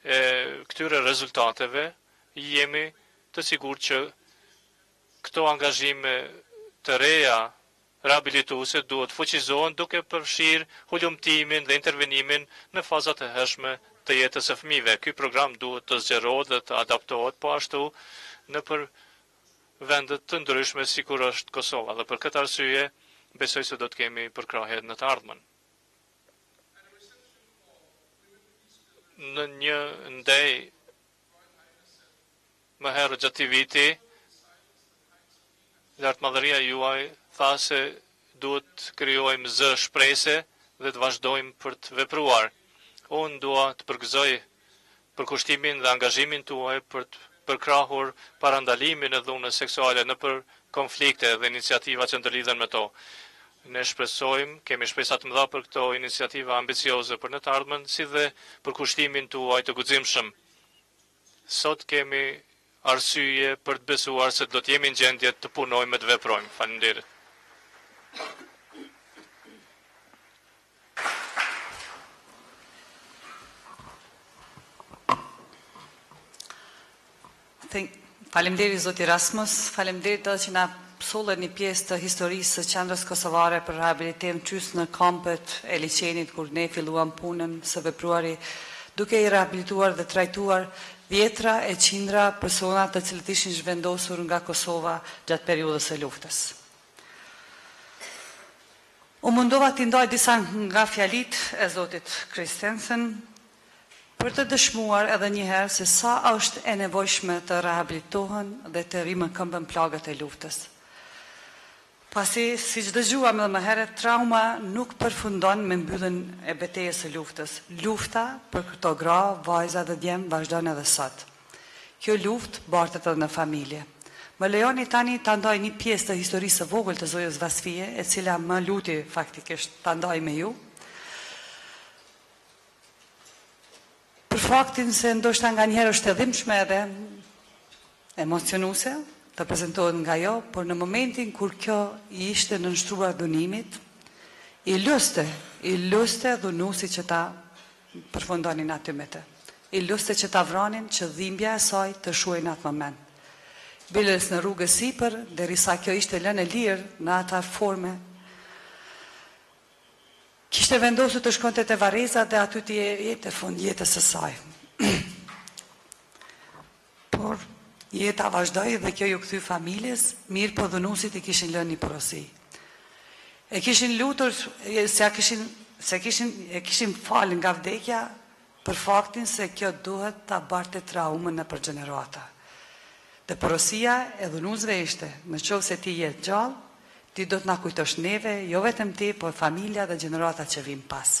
Speaker 2: e këtyre rezultateve jemi të sigurt që këto angazhime të reja rehabilituese duhet fuqizohen duke përfshirë hulumtimin dhe intervenimin në fazat e hershme të jetës së fëmijëve. Ky program duhet të zgjerohet dhe të adaptohet po ashtu nëpër vende të ndryshme sikur është Kosova dhe për këtë arsye besoj se do të kemi përkrahje në të ardhmen. Në një ndejë Më herët gjatë këtij viti, Lartmadhëria juaj tha se duhet të krijojmë zë shprese dhe të vazhdojmë për të vepruar. Unë dua të përgëzoj përkushtimin dhe angazhimin tuaj për të përkrahur parandalimin e dhunës seksuale nëpër konflikte dhe iniciativa që ndërlidhen me to. Ne shpresojmë, kemi shpresa të mëdha për këto iniciativa ambicioze për në të ardhmen, si dhe përkushtimin tuaj të guximshëm. Sot kemi arsye për të besuar se do të jemi në gjendje të punojmë e të veprojmë. Faleminderit.
Speaker 1: Faleminderit zoti Rasmus, faleminderit edhe që na sollët një pjesë të historisë së Qendrës Kosovare për Rehabilitim qysh në kampet e liqenit kur ne filluam punën së vepruari duke i rehabilituar dhe trajtuar dhjetra e qindra persona të cilët ishin zhvendosur nga Kosova gjatë periudhës së luftës. U mundova t'i ndaj disa nga fjalitë e zotit Christensen për të dëshmuar edhe një herë se sa është e nevojshme të rehabilitohen dhe të rimëkëmben plagët e luftës. Pasi, siç dëgjuam edhe më herët, trauma nuk përfundon me mbylljen e betejës së luftës. Lufta për këto gra, vajza dhe djem vazhdon edhe sot. Kjo luftë bartet edhe në familje. Më lejoni tani ta ndaj një pjesë të historisë së vogël të zonjës Vasfije, e cila më luti faktikisht ta ndaj me ju. Për faktin se ndoshta nganjëherë është e dhimbshme edhe emocionuese të prezentohet nga jo, por në momentin kur kjo i ishte nënshtruar dhunimit, i luste, i luste dhunuesit që ta përfundonin aty me të. I luste që ta vranin që dhimbja e saj të shuhej në atë moment. Biles në rrugë e sipër, derisa kjo ishte lënë e lirë në atë forme, Kishte vendosur të shkonte te varrezat dhe aty t'i jepte fund jetës së saj. Por, jeta vazhdoi dhe kjo iu kthy familjes, mirëpo dhunuesit i kishin lënë një porosi. E kishin lutur se ja kishin se kishin e kishin falë nga vdekja për faktin se kjo duhet ta barte traumën nëpër gjenerata. Dhe porosia e dhunuesve ishte, në qoftë se ti je gjallë, ti do të na kujtosh neve, jo vetëm ti, por familja dhe gjeneratat që vijnë pas.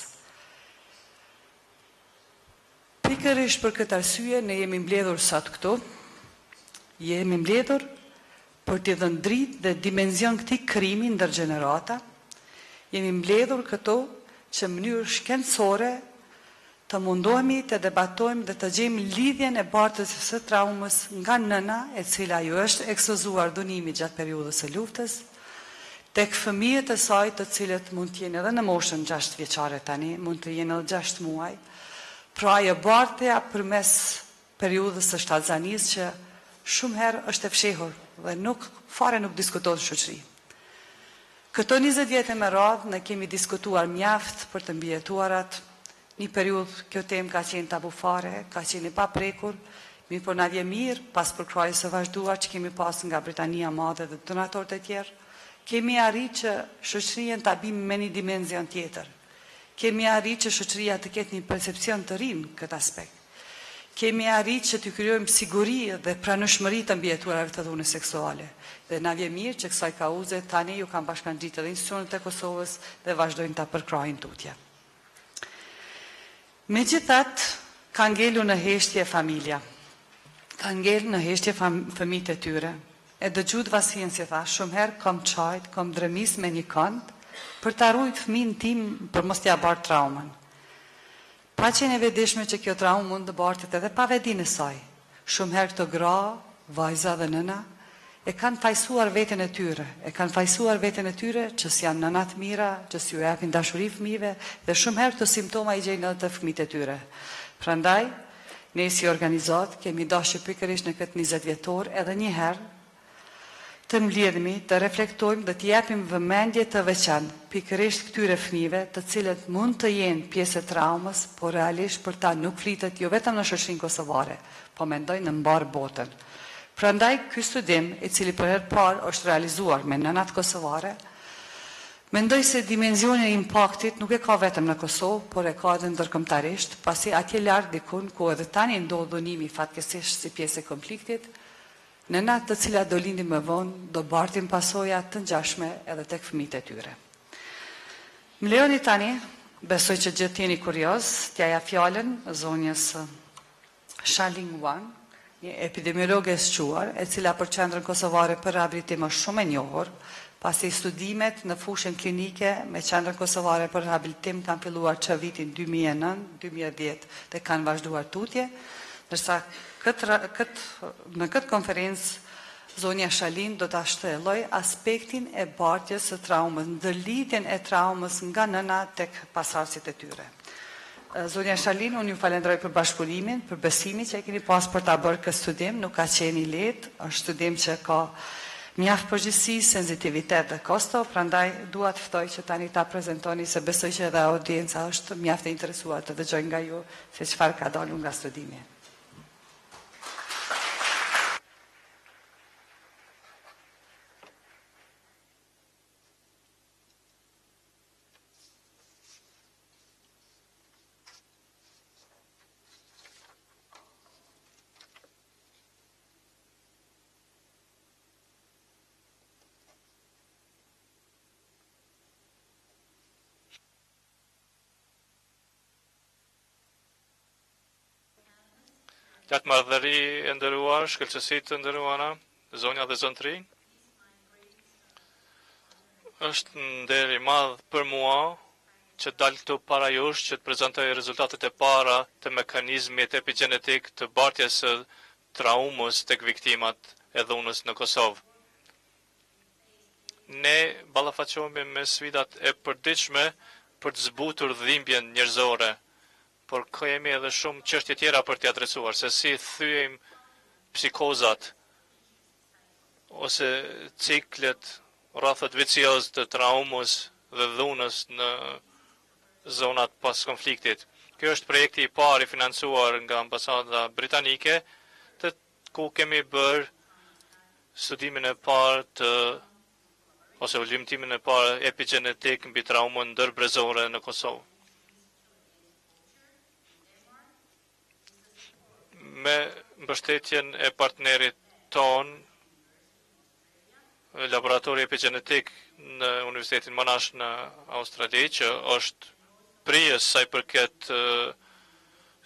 Speaker 1: Pikërisht për këtë arsye ne jemi mbledhur sot këtu. Jemi mbledhur për t'i dhënë dritë dhe dimenzion këtij krimi ndër gjenerata. Jemi mbledhur këtu që në mënyrë shkencore të mundohemi të debatojmë dhe të gjejmë lidhjen e bartjes së traumës nga nëna e cila ju është ekspozuar dhunimit gjatë periudhës së luftës, tek fëmijët e saj të cilët mund të jenë edhe në moshën 6 vjeçare tani, mund të jenë edhe 6 muaj. Pra ajo bartja përmes periudhës së shtatzanisë që shumë herë është e fshehur dhe nuk fare nuk diskutohet në shoqëri. Këto 20 vjet e me radhë ne kemi diskutuar mjaft për të mbijetuarat. Një periudhë kjo temë ka qenë tabu fare, ka qenë e paprekur, mirëpo na vjen mirë pas përkrahjes së vazhduar që kemi pas nga Britania e Madhe dhe donatorët e tjerë, kemi arrit që shoqërinë ta bimë me një dimenzion tjetër. Kemi arrit që shoqëria të ketë një percepcion të ri në këtë aspekt. Kemi arrit që të krijojmë siguri dhe pranueshmëri të mbijetuarave të dhunës seksuale. Dhe na vjen mirë që kësaj kauze tani ju kanë bashkangjitë edhe institucionet e Kosovës dhe vazhdojnë ta përkrahin tutje. Megjithatë, ka ngelur në heshtje familja. Ka ngelur në heshtje fëmijët e tyre. E dëgjuat Vasfijen si tha, shumë herë kam qajt, kam dremis me një kant, për ta rujt fëmijën tim për mos t'ia bart traumën. Pa qenë e vetëdijshme që kjo traumë mund të bartet edhe pa vetëdijen e saj. Shumë herë këto gra, vajza dhe nëna, e kanë fajësuar veten e tyre, e kanë fajësuar veten e tyre që s'janë nëna të mira, që s'ju japin dashuri fëmijëve dhe shumë herë këto simptoma i gjejnë edhe te fëmijët e tyre. Prandaj, ne si organizatë kemi dashur pikërisht në këtë 20 vjetor edhe një herë të mblidhemi, të reflektojmë dhe të japim vëmendje të veçantë pikërisht këtyre fëmijëve, të cilët mund të jenë pjesë e traumës, por realisht për ta nuk flitet jo vetëm në shoqërinë kosovare, po mendoj në mbarë botën. Prandaj ky studim, i cili për herë të parë është realizuar me nënat kosovare, mendoj se dimensionin e impaktit nuk e ka vetëm në Kosovë, por e ka edhe ndërkombëtarisht, pasi atje lart dikun ku edhe tani ndodh dhunimi fatkeqësisht si pjesë e konfliktit, Nënat të cilat do lindin më vonë, do bartin pasoja të ngjashme edhe tek fëmijët e tyre. Më lejoni tani, besoj që gjithë jeni kurioz, t'ia jap fjalën zonjës Shaling Wang, një epidemiologe e shquar, e cila për Qendrën Kosovare për Rehabilitim është shumë e njohur, pasi studimet në fushën klinike me Qendrën Kosovare për Rehabilitim kanë filluar që vitin 2009, 2010 dhe kanë vazhduar tutje, ndërsa këtë, këtë, në këtë konferencë zonja Shalin do ta shtjelloj aspektin e bartjes së traumës, ndërlidhjen e traumës nga nëna tek pasardhësit e tyre. Zonja Shalin, unë ju falenderoj për bashkëpunimin, për besimin që e keni pas për ta bërë këtë studim, nuk ka qenë i lehtë, është studim që ka mjaft përgjegjësi, sensitivitet dhe kosto, prandaj dua të ftoj që tani ta prezentoni se besoj që edhe audienca është mjaft e interesuar të dëgjojë nga ju se çfarë ka dalur nga studimi.
Speaker 2: Lartmadhëri e nderuar, shkëlqesi të nderuara, zonja dhe zotërinj. Është nder i madh për mua që dal këtu para jush që të prezantoj rezultatet e para të mekanizmit epigjenetik të bartjes së traumës tek viktimat e dhunës në Kosovë. Ne ballafaqohemi me sfidat e përditshme për të zbutur dhimbjen njerëzore, por kemi edhe shumë çështje tjera për t'i adresuar, se si thyejmë psikozat ose ciklet, rrathët vicioz të traumës dhe dhunës në zonat pas konfliktit. Kjo është projekti i parë i financuar nga ambasada britanike, të ku kemi bërë studimin e parë të ose hulumtimin e parë epigjenetik mbi traumën ndërbrezore në Kosovë. Me mbështetjen e partnerit tonë, laboratori epigjenetik në Universitetin Monash në Australi, që është prijës sa i përket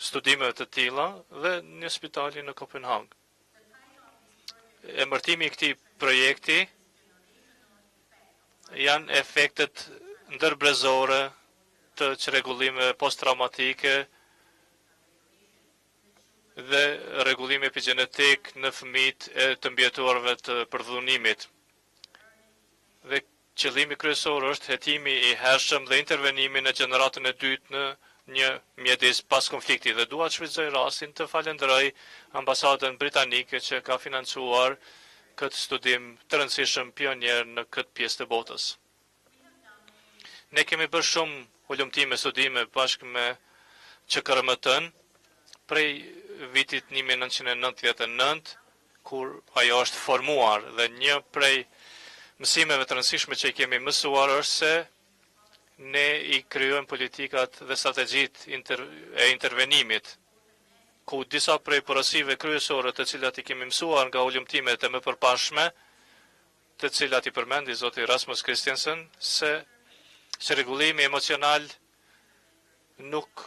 Speaker 2: studimeve të tilla dhe një spitali në Kopenhagë. Emërtimi i këtij projekti janë efektet ndërbrezore të çrregullimeve posttraumatike dhe rregullimi epigjenetik në fëmijët e të mbijetuarve të përdhunimit. Dhe qëllimi kryesor është hetimi i hershëm dhe intervenimi në gjeneratën e dytë në një mjedis pas konflikti. Dhe dua të shfrytëzoj rastin të falenderoj ambasadën britanike që ka financuar këtë studim të rëndësishëm pionier në këtë pjesë të botës. Ne kemi bërë shumë hulumtime, studime bashkë me QKRMT-n prej vitit 1999 kur ajo është formuar dhe një prej mësimeve të rëndësishme që i kemi mësuar është se ne i krijojmë politikat dhe strategjitë inter, e intervenimit ku disa prej porosive kryesore të cilat i kemi mësuar nga hulumtimet e mëpërpashme të cilat i përmendi zoti Rasmus Kristensen, se çrregullimi emocional nuk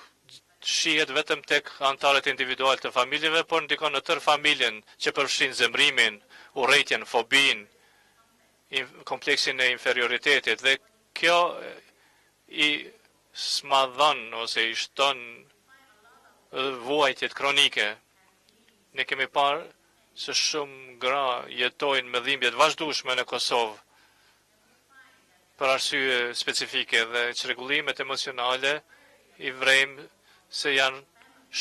Speaker 2: shihet vetëm tek anëtarët individual të familjeve, por ndikon në tërë familjen, që përfshin zemërimin, urrejtjen, fobinë, kompleksin e inferioritetit dhe kjo i smadhon ose i shton vuajtjet kronike. Ne kemi parë se shumë gra jetojnë me dhimbje të vazhdueshme në Kosovë për arsye specifike dhe çrregullimet emocionale i vrejmë se janë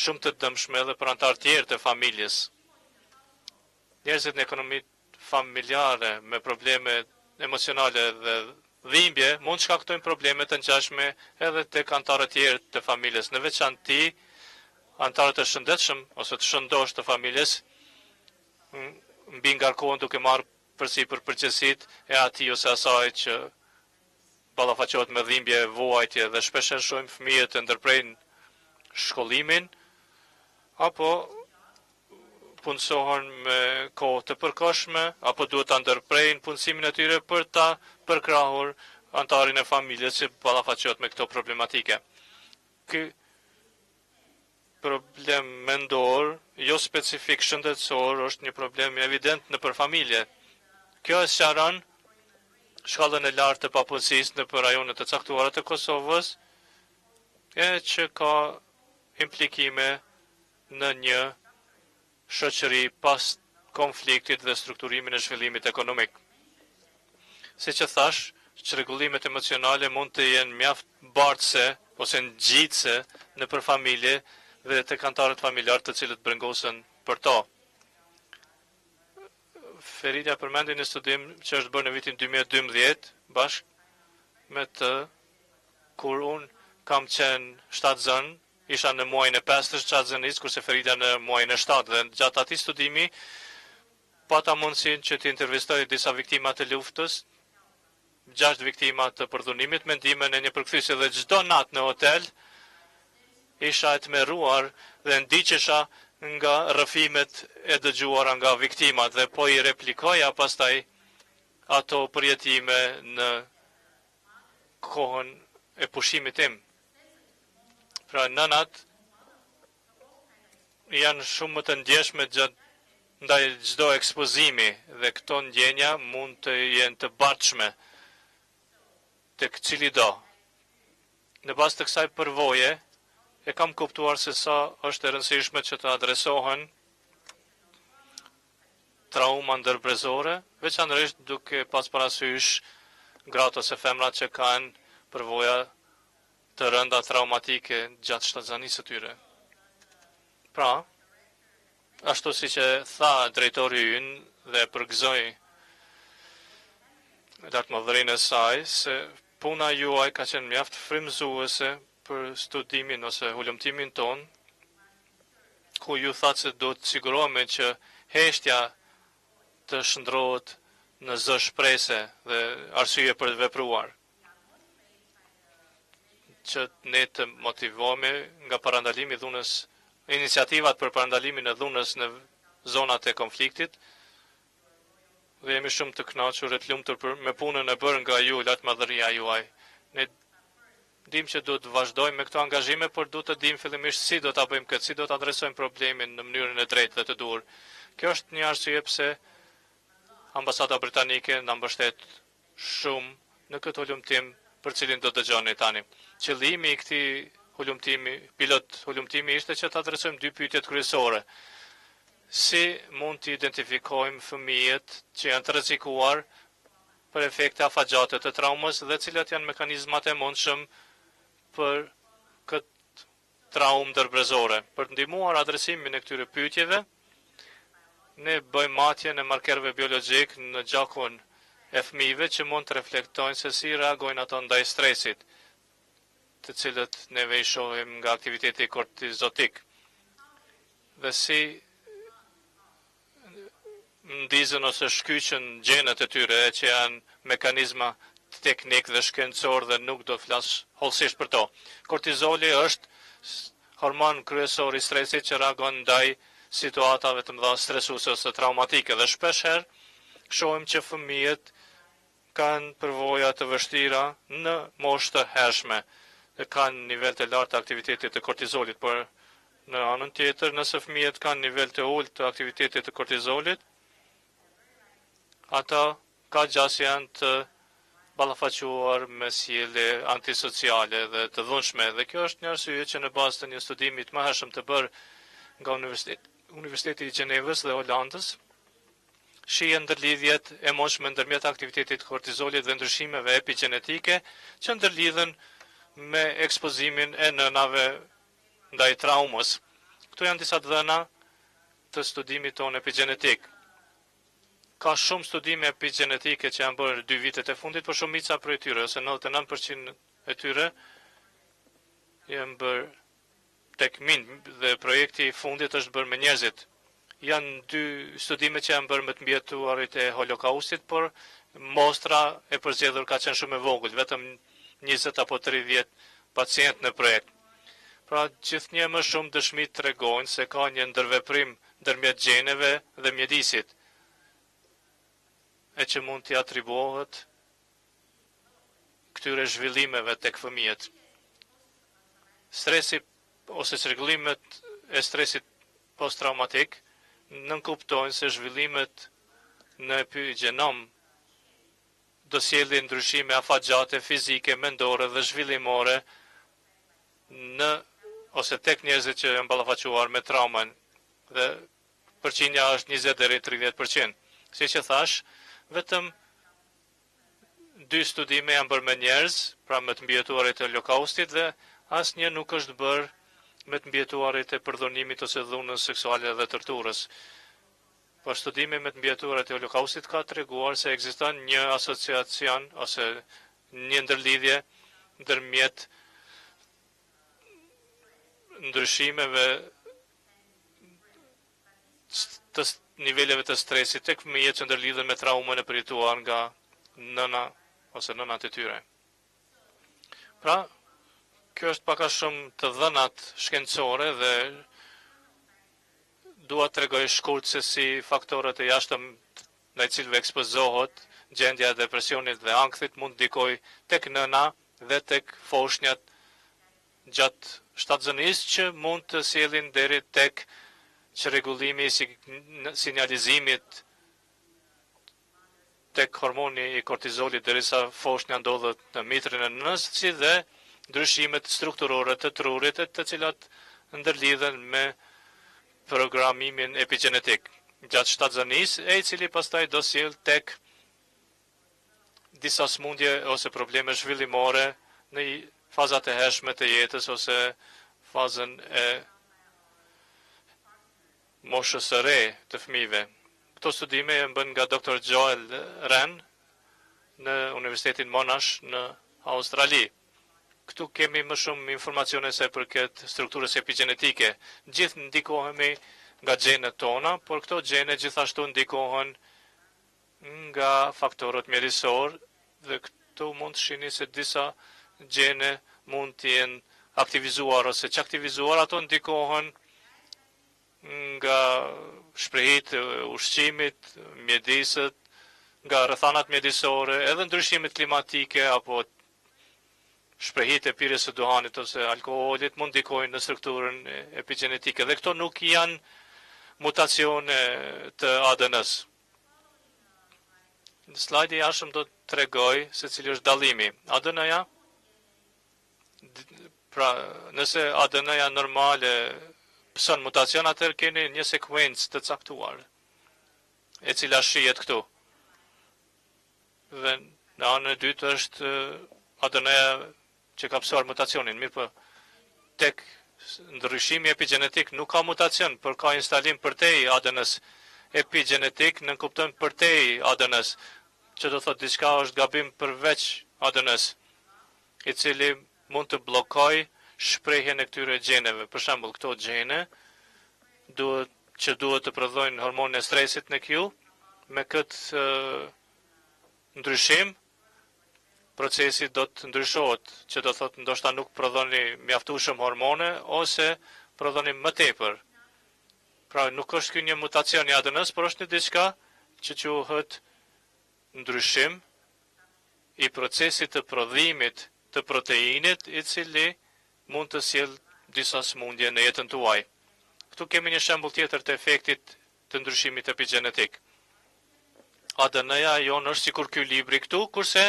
Speaker 2: shumë të dëmshme edhe për anëtarë tjerë të familjes. Njerëzit në ekonomi familjare me probleme emocionale dhe dhimbje mund të shkaktojnë probleme të ngjashme edhe tek anëtarët tjerë të familjes. Në veçanti, anëtarët e shëndetshëm ose të shëndoshë të familjes mbingarkohen duke marrë përsipër përgjegjësitë e atij ose asaj që ballafaqohet me dhimbje, vuajtje dhe shpeshherë shohim fëmijët e ndërprejnë shkollimin apo punësohen me kohë të përkohshme apo duhet ta ndërprejnë punësimin e tyre për ta përkrahur anëtarin e familjes që ballafaqohet me këto problematike. Ky problem mendor, jo specifik shëndetësor, është një problem evident nëpër familje. Kjo e sqaron shkallën e lartë të papunësisë nëpër rajone të caktuara të Kosovës, e që ka implikime në një shoqëri pas konfliktit dhe strukturimin e zhvillimit ekonomik. Siç e thashë, çrregullimet emocionale mund të jenë mjaft bartëse ose ngjitëse nëpër familje dhe tek anëtarët familjarë të cilët brengosen për to. Feridja përmendi një studim që është bërë në vitin 2012 bashkë me të kur unë kam qenë shtatzënë Isha në muajin e pestë të shtatzënisë, kurse Feridja në muajin e shtatë dhe gjatë atij studimi pata mundësinë që të intervistoj disa viktima të luftës, gjashtë viktima të përdhunimit me ndihmën e një përkthyesi dhe çdo natë në hotel isha e tmerruar dhe ndiqesha nga rrëfimet e dëgjuara nga viktimat dhe po i replikoja pastaj ato përjetime në kohën e pushimit tim. Pra nënat Janë shumë më të ndjeshme gjatë ndaj çdo ekspozimi dhe këto ndjenja mund të jenë të bartshme tek cilido. Në bazë të kësaj përvoje, e kam kuptuar se sa është e rëndësishme që të adresohen trauma ndërbrezore, veçanërisht duke pas parasysh gratë ose femrat që kanë përvoja të rënda traumatike gjatë shtatzanisë së tyre. Pra, ashtu siç e tha drejtori ynë dhe e përgëzoi lartmadhërinë e saj se puna juaj ka qenë mjaft frymëzuese për studimin ose hulumtimin tonë, ku ju thatë se duhet të sigurohemi që heshtja të shndërrohet në zë shprese dhe arsye për të vepruar. Që ne të motivohemi nga parandalimi i dhunës, iniciativat për parandalimin e dhunës në zonat e konfliktit, dhe jemi shumë të kënaqur e të lumtur për me punën e bërë nga ju, lartmadhëria juaj. Ne dimë që duhet të vazhdojmë me këto angazhime, por duhet të dimë fillimisht si do ta bëjmë këtë, si do të adresojmë problemin në mënyrën e drejtë dhe të duhur. Kjo është një arsye pse ambasada britanike na mbështet shumë në këtë hulumtim për cilin do dëgjoni tani. Qëllimi i këtij hulumtimi, pilot hulumtimi ishte që të adresojmë dy pyetjet kryesore. Si mund të identifikojmë fëmijët që janë të rrezikuar për efekte afatgjate të traumës dhe cilat janë mekanizmat e mundshëm për këtë traumë ndërbrezore. Për të ndihmuar adresimin e këtyre pyetjeve, ne bëjmë matjen e markerëve biologjik në gjakun e fëmijëve që mund të reflektojnë se si reagojnë ato ndaj stresit, të cilët neve i shohim nga aktiviteti kortizotik dhe si ndizën ose shkyqën gjenet e tyre e që janë mekanizma teknik dhe shkencor dhe nuk do flas hollësisht për to. Kortizoli është hormon kryesor i stresit që reagon ndaj situatave të mëdha stresuese ose traumatike dhe shpesh herë shohim që fëmijët kanë përvoja të vështira në moshë të hershme dhe kanë nivel të lartë të aktivitetit të kortizolit, por në anën tjetër, nëse fëmijët kanë nivel të ulët të aktivitetit të kortizolit, ata ka gjasë janë të ballafaquar me sjellje antisociale dhe të dhunshme dhe kjo është një arsye që në bazë të një studimi të mëhershëm të bërë nga Universiteti, Universiteti i Gjenevës dhe Holandës, shihen ndërlidhjet e mundshme ndërmjet aktivitetit të kortizolit dhe ndryshimeve epigjenetike që ndërlidhen me ekspozimin e nënave ndaj traumës. Këtu janë disa të dhëna të studimit tonë epigjenetik. Ka shumë studime epigjenetike që janë bërë dy vitet e fundit, por shumica prej tyre, ose 99% e tyre, janë bërë tek minjtë dhe projekti i fundit është bërë me njerëzit. Janë dy studime që janë bërë me të mbijetuarit e Holokaustit, por mostra e përzgjedhur ka qenë shumë e vogël, vetëm 20 apo 30 pacient në projekt. Pra, gjithnjë më shumë dëshmi tregojnë se ka një ndërveprim ndërmjet gjeneve dhe mjedisit, e që mund t'i atribuohet këtyre zhvillimeve tek fëmijët. Stresi ose çrregullimet e stresit posttraumatik nënkuptojnë se zhvillimet në epigjenom do sjellin ndryshime afatgjate fizike, mendore dhe zhvillimore në ose tek njerëzit që janë ballafaquar me traumën dhe përqindja është 20 deri 30%. Siç e thash, vetëm dy studime janë bërë me njerëz, pra me të mbijetuarit e Holokaustit dhe asnjë nuk është bërë me të mbijetuarit e përdhunimit ose dhunës seksuale dhe torturës. Por studimi me të mbijetuarit e Holokaustit ka treguar se ekziston një asociacion ose një ndërlidhje ndërmjet ndryshimeve të niveleve të stresit tek fëmijët që ndërlidhen me traumën e përjetuar nga nëna ose nënat e tyre. Pra, kjo është pak a shumë të dhënat shkencore dhe dua të tregoj shkurt se si faktorët e jashtëm ndaj cilëve ekspozohet gjendja e depresionit dhe ankthit mund të ndikojë tek nëna dhe tek foshnjat gjatë shtatzënisë që mund të sjellin deri tek Çrregullimi i sinjalizimit tek hormoni i kortizolit derisa foshnja ndodhet në mitrën e nënës, si dhe ndryshimet strukturore të trurit e të cilat ndërlidhen me programimin epigjenetik gjatë shtatzënisë, e i cili pastaj do sjellë tek disa sëmundje ose probleme zhvillimore në fazat e hershme të jetës ose fazën e moshës së re të fëmijëve. Këto studime janë bërë nga Dr. Joel Ren në Universitetin Monash në Australi. Këtu kemi më shumë informacione sa i përket strukturës epigjenetike. Gjithë ndikohemi nga gjenet tona, por këto gjene gjithashtu ndikohen nga faktorët mjedisorë dhe këtu mund të shihni se disa gjene mund të jenë aktivizuar ose çaktivizuar, ato ndikohen nga shprehitë e ushqimit, mjediset, nga rrethanat mjedisore, edhe ndryshimet klimatike apo shprehitë e pirjes së duhanit ose alkoolit mund ndikojnë në strukturën epigjenetike dhe këto nuk janë mutacione të ADN-së. Në slajdi i ardhshëm do të tregoj se cili është dallimi. ADN-ja, pra nëse ADN-ja normale pëson mutacion, atëherë keni një sekuencë të caktuar, e cila shihet këtu. Dhe në anën e dytë është ADN-ja që ka pësuar mutacionin. Mirëpo, tek ndryshimi epigjenetik nuk ka mutacion, por ka instalim përtej ADN-s. Epigjenetik nënkupton përtej ADN-s, që do thotë diçka është gabim përveç ADN-s, i cili mund të bllokojë shprehjen e këtyre gjeneve. Për shembull, këto gjene duhet që duhet të prodhojnë hormonin e stresit në Q, me këtë ndryshim procesi do të ndryshohet, që do thotë ndoshta nuk prodhoni mjaftueshëm hormone ose prodhoni më tepër. Pra nuk është ky një mutacion i ADN-s, por është një diçka që quhet ndryshim i procesit të prodhimit të proteinit, i cili mund të sjellë disa sëmundje në jetën tuaj. Këtu kemi një shembull tjetër të efektit të ndryshimit epigjenetik. ADN-ja jonë është sikur ky libri këtu, kurse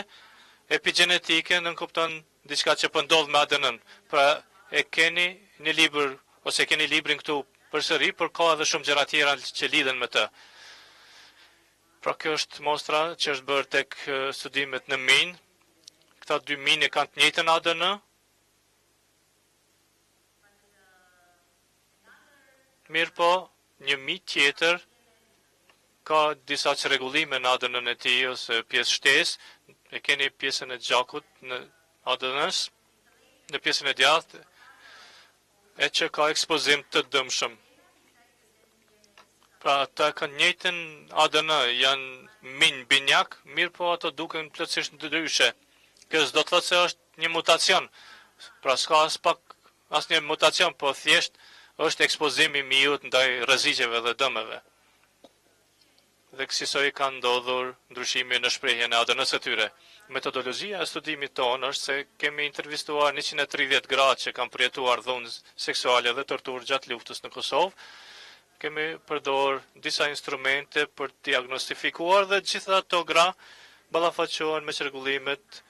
Speaker 2: epigjenetike nënkupton diçka që po ndodh me ADN-n. Pra e keni një libër ose e keni librin këtu përsëri, por ka edhe shumë gjëra tjera që lidhen me të. Pra kjo është mostra që është bërë tek studimet në minj. Këta dy minj e kanë të njëjtën ADN. Mirëpo, një mi tjetër ka disa çrregullime në ADN-në e tij ose pjesë shtesë, e keni pjesën e gjakut në ADN-s, në pjesën e djathtë, e që ka ekspozim të dëmshëm. Pra ata kanë njëjtën ADN, janë minj binjak, mirëpo ato duken plotësisht ndryshe. Kjo s'do të thotë se është një mutacion. Pra s'ka as pak asnjë mutacion, po thjesht është ekspozim i miut ndaj rreziqeve dhe dëmeve. Dhe kësisoj ka ndodhur ndryshimi në shprehjen e ADN-së së tyre. Metodologjia e studimit tonë është se kemi intervistuar 130 gra që kanë përjetuar dhunë seksuale dhe torturë gjatë luftës në Kosovë. Kemi përdorur disa instrumente për të diagnostifikuar dhe gjitha ato gra ballafaqohen me çrregullimet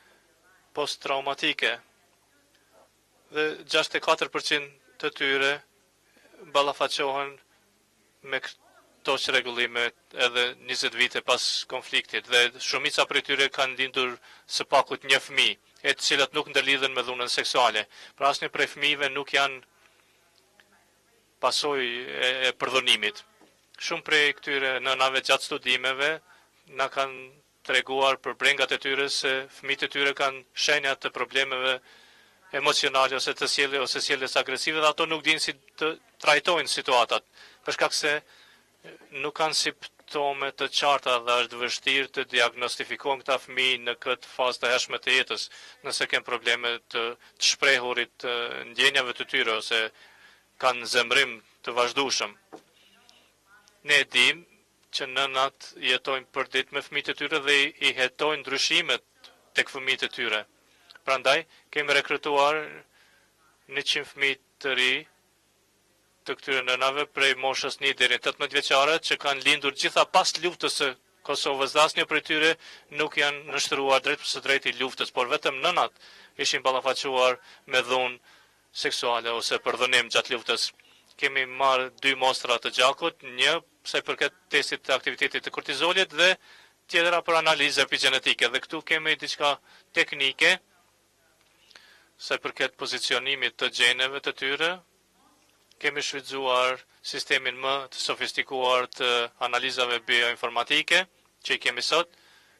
Speaker 2: posttraumatike. Dhe 64% të tyre ballafaqohen me këto çrregullime edhe 20 vite pas konfliktit dhe shumica prej tyre kanë lindur së pakut një fëmijë, e të cilat nuk ndërlidhen me dhunën seksuale. Pra asnjë prej fëmijëve nuk janë pasojë e, e përdhunimit. Shumë prej këtyre nënave gjatë studimeve na kanë treguar për brengat e tyre se fëmijët e tyre kanë shenja të problemeve emocionale ose të sjellje ose sjelljes agresive dhe ato nuk dinë si të trajtojnë situatat, për shkak se nuk kanë simptome të qarta dhe është vështirë të diagnostifikohen këta fëmijë në këtë fazë të hershme të jetës, nëse kanë probleme të, të shprehurit të ndjenjave të tyre ose kanë zemërim të vazhdueshëm. Ne e dimë që nënat jetojnë përditë me fëmijët e tyre dhe i hetojnë ndryshimet tek fëmijët e tyre. Prandaj kemi rekrutuar 100 fëmijë të ri. të këtyre nënave prej moshës 1 deri në 18 vjeçare që kanë lindur gjitha pas luftës së Kosovës dhe asnjë prej tyre nuk janë nënshtruar drejtpërsëdrejti luftës, por vetëm nënat ishin ballafaquar me dhunë seksuale ose përdhunim gjatë luftës. Kemi marrë dy mostra të gjakut, një sa i përket testit të aktivitetit të kortizolit dhe tjetra për analizë epigenetike. Dhe këtu kemi diçka teknike sa i përket pozicionimit të gjeneve të tyre. Kemi shfrytëzuar sistemin më të sofistikuar të analizave bioinformatike që i kemi sot,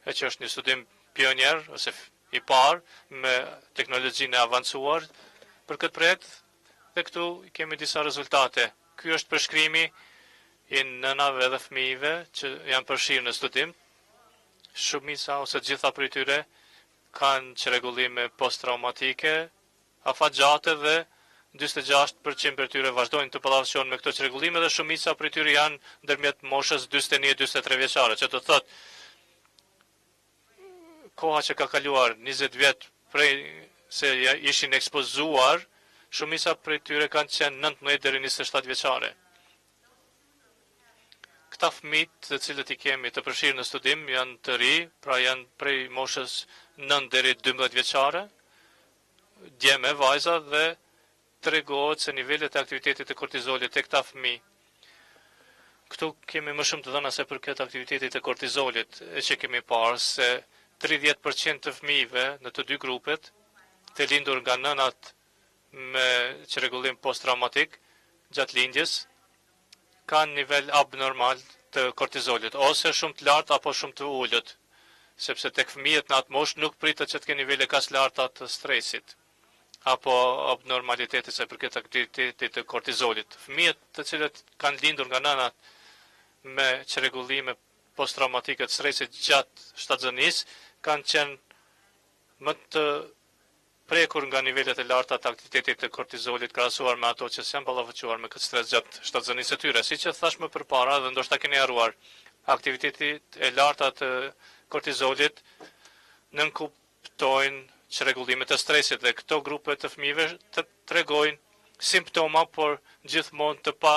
Speaker 2: e që është një studim pionier ose i parë me teknologjinë e avancuar për këtë projekt dhe këtu kemi disa rezultate. Ky është përshkrimi i nënave dhe fëmijëve që janë përfshirë në studim. Shumica ose të gjitha prej tyre kanë çrregullime posttraumatike afatgjate dhe 46% prej tyre vazhdojnë të ballafaqohen me këto çrregullime dhe shumica prej tyre janë ndërmjet moshës 41 e 43 vjeçare, që do të thotë koha që ka kaluar 20 vjet prej se ishin ekspozuar, shumica prej tyre kanë qenë 19 deri 27 vjeçare. Këta fëmijë të cilët i kemi të përfshirë në studim janë të ri, pra janë prej moshës 9 deri 12 vjeçare, djem e vajza dhe tregohet se nivelet e aktivitetit të kortizolit tek këta fëmijë. Këtu kemi më shumë të dhëna se përket aktivitetit të kortizolit, e që kemi parë se 30% të fëmijëve në të dy grupet, të lindur nga nënat me çrregullim posttraumatik gjatë lindjes, kanë nivel abnormal të kortizolit, ose shumë të lartë apo shumë të ulët, sepse tek fëmijët në atë moshë nuk pritet që të kenë nivele kaq larta të stresit apo abnormalitetit sa i përket aktivitetit të kortizolit. Fëmijët të cilët kanë lindur nga nënat me çrregullime posttraumatike të stresit gjatë shtatzënisë kanë qenë më të prekur nga nivelet e larta të aktivitetit të kortizolit krahasuar me ato që s'janë ballafaquar me këtë stres gjatë shtatzënisë së tyre. Siç e thashë më përpara dhe ndoshta keni harruar, aktivitetet e larta të kortizolit nënkuptojnë çrregullime të stresit dhe këto grupe të fëmijëve të tregojnë simptoma, por gjithmonë të pa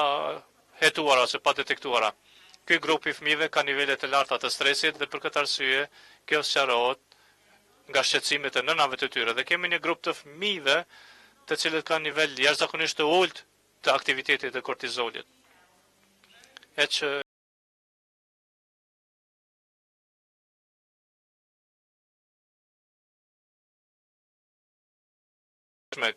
Speaker 2: hetuara ose pa detektuara. Ky grup i fëmijëve ka nivele të larta të stresit dhe për këtë arsye kjo sqarohet nga shqetësimet e nënave të tyre dhe kemi një grup të fëmijëve të cilët kanë nivel jashtëzakonisht të ulët të aktivitetit të kortizolit. E që me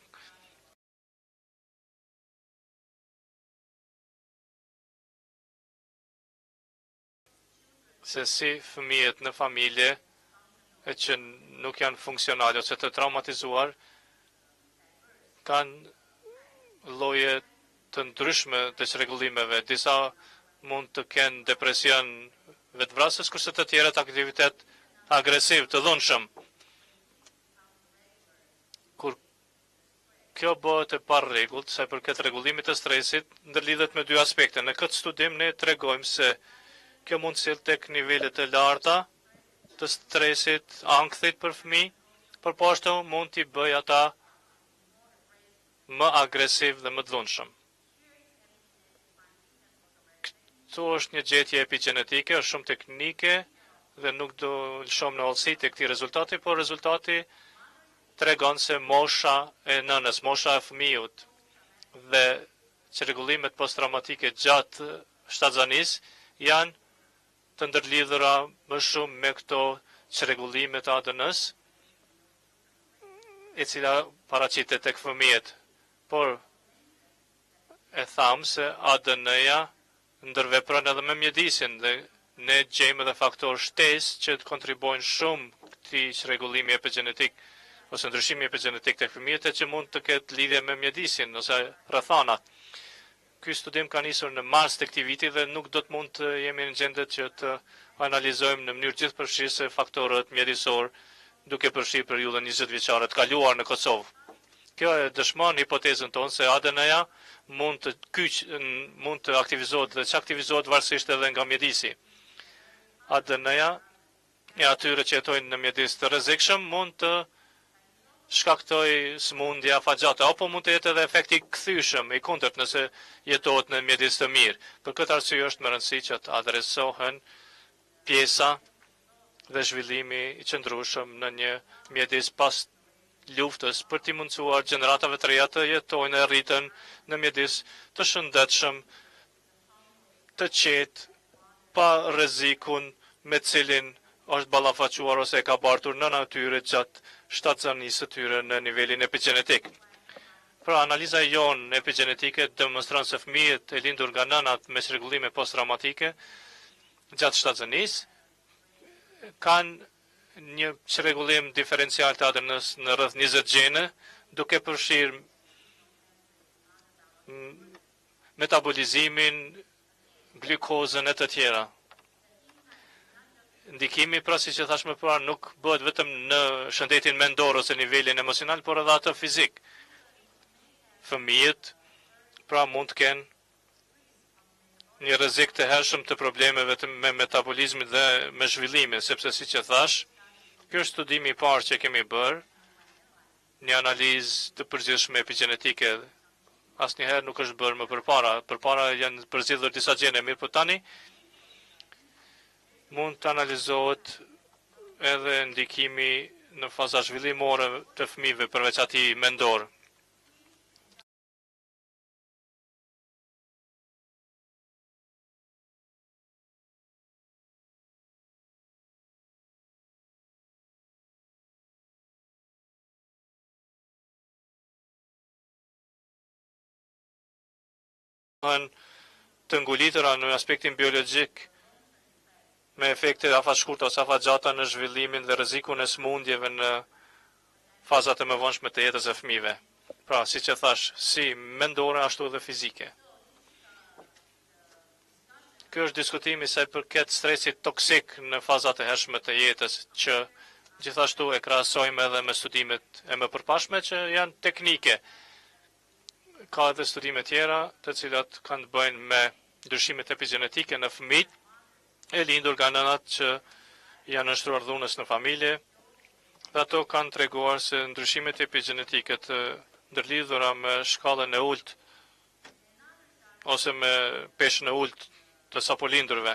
Speaker 2: se si fëmijët në familje e që nuk janë funksionale ose të traumatizuar kanë lloje të ndryshme të çrregullimeve. Disa mund të kenë depresion vetëvrasës, kurse të tjerët aktivitet agresiv të dhunshëm. Kur Kjo bëhet e parregullt sa i përket rregullimit të stresit, ndërlidhet me dy aspekte. Në këtë studim ne tregojmë se kjo mund të sjellë tek nivele të larta të stresit, ankthit për fëmijë, por po ashtu mund t'i bëjë ata më agresiv dhe më të dhunshëm. Këtu është një gjetje epigjenetike, është shumë teknike dhe nuk do lëshohem në hollësitë e këtij rezultati, por rezultati tregon se mosha e nënës, mosha e fëmijut dhe çrregullimet posttraumatike gjatë shtatzanisë janë të ndërlidhura më shumë me këto çrregullime të ADN-së, e cila paraqitet tek fëmijët. Por E thamë se ADN-ja ndërvepron edhe me mjedisin dhe ne gjejmë edhe faktorë shtesë që të kontribuojnë shumë këtij çrregullimi epigjenetik ose ndryshimi epigjenetik tek fëmijët e që mund të ketë lidhje me mjedisin ose rrethanat. Ky studim ka nisur në mars të këtij viti dhe nuk do të mund të jemi në gjendje që të analizojmë në mënyrë gjithëpërfshirëse faktorët mjedisorë duke përfshirë periudhën 20 vjeçare të kaluar në Kosovë. Kjo e dëshmon hipotezën tonë se ADN-ja mund të kyç, mund të aktivizohet dhe çaktivizohet varësisht edhe nga mjedisi. ADN-ja e atyre që jetojnë në mjedis të rrezikshëm mund të shkaktojë sëmundje afatgjate apo mund të jetë edhe efekt i kthyeshëm, i kundërt nëse jetohet në mjedis të mirë. Për këtë arsye është me rëndësi që të adresohen pjesa dhe zhvillimi i qëndrueshëm në një mjedis pas luftës për t'i mundësuar gjeneratave të reja të jetojnë e rriten në mjedis të shëndetshëm, të qetë, pa rrezikun me cilin është ballafaquar ose e ka bartur nëna e tyre gjatë shtatzënisë së tyre në nivelin epigjenetik. Pra, analiza jonë epigjenetike demonstron se fëmijët e lindur nga nënat me çrregullime posttraumatike gjatë shtatzënisë kanë një çrregullim diferencial të ADN-së në rreth 20 gjene, duke përfshirë metabolizimin, glukozën e të tjera. Ndikimi, pra siç e thashë më parë, nuk bëhet vetëm në shëndetin mendor ose nivelin emocional, por edhe atë fizik. Fëmijët, pra mund të kenë një rrezik të hershëm të problemeve të, me metabolizmin dhe me zhvillimin, sepse siç e thashë, ky është studimi i parë që kemi bërë, një analizë të përgjithshme epigjenetike asnjëherë nuk është bërë më përpara. Përpara janë përzgjedhur disa gjene, mirëpo tani mund të analizohet edhe ndikimi në faza zhvillimore të fëmijëve përveç atij mendor. Të ngulitura në aspektin biologjik me efekte afatshkurta ose afatgjata në zhvillimin dhe rrezikun e sëmundjeve në fazat e mëvonshme të jetës së fëmijëve. Pra, siç e thashë, si mendore ashtu edhe fizike. Ky është diskutimi sa i përket stresit toksik në fazat e hershme të jetës, që gjithashtu e krahasojmë edhe me studimet e mëpërpashme që janë teknike. Ka edhe studime tjera të cilat kanë të bëjnë me ndryshimet epigjenetike në fëmijët e lindur nga nënat që janë nënshtruar dhunës në familje, dhe ato kanë treguar se ndryshimet epigjenetike të ndërlidhura me shkallën e ulët ose me peshën e ulët të sapolindurve.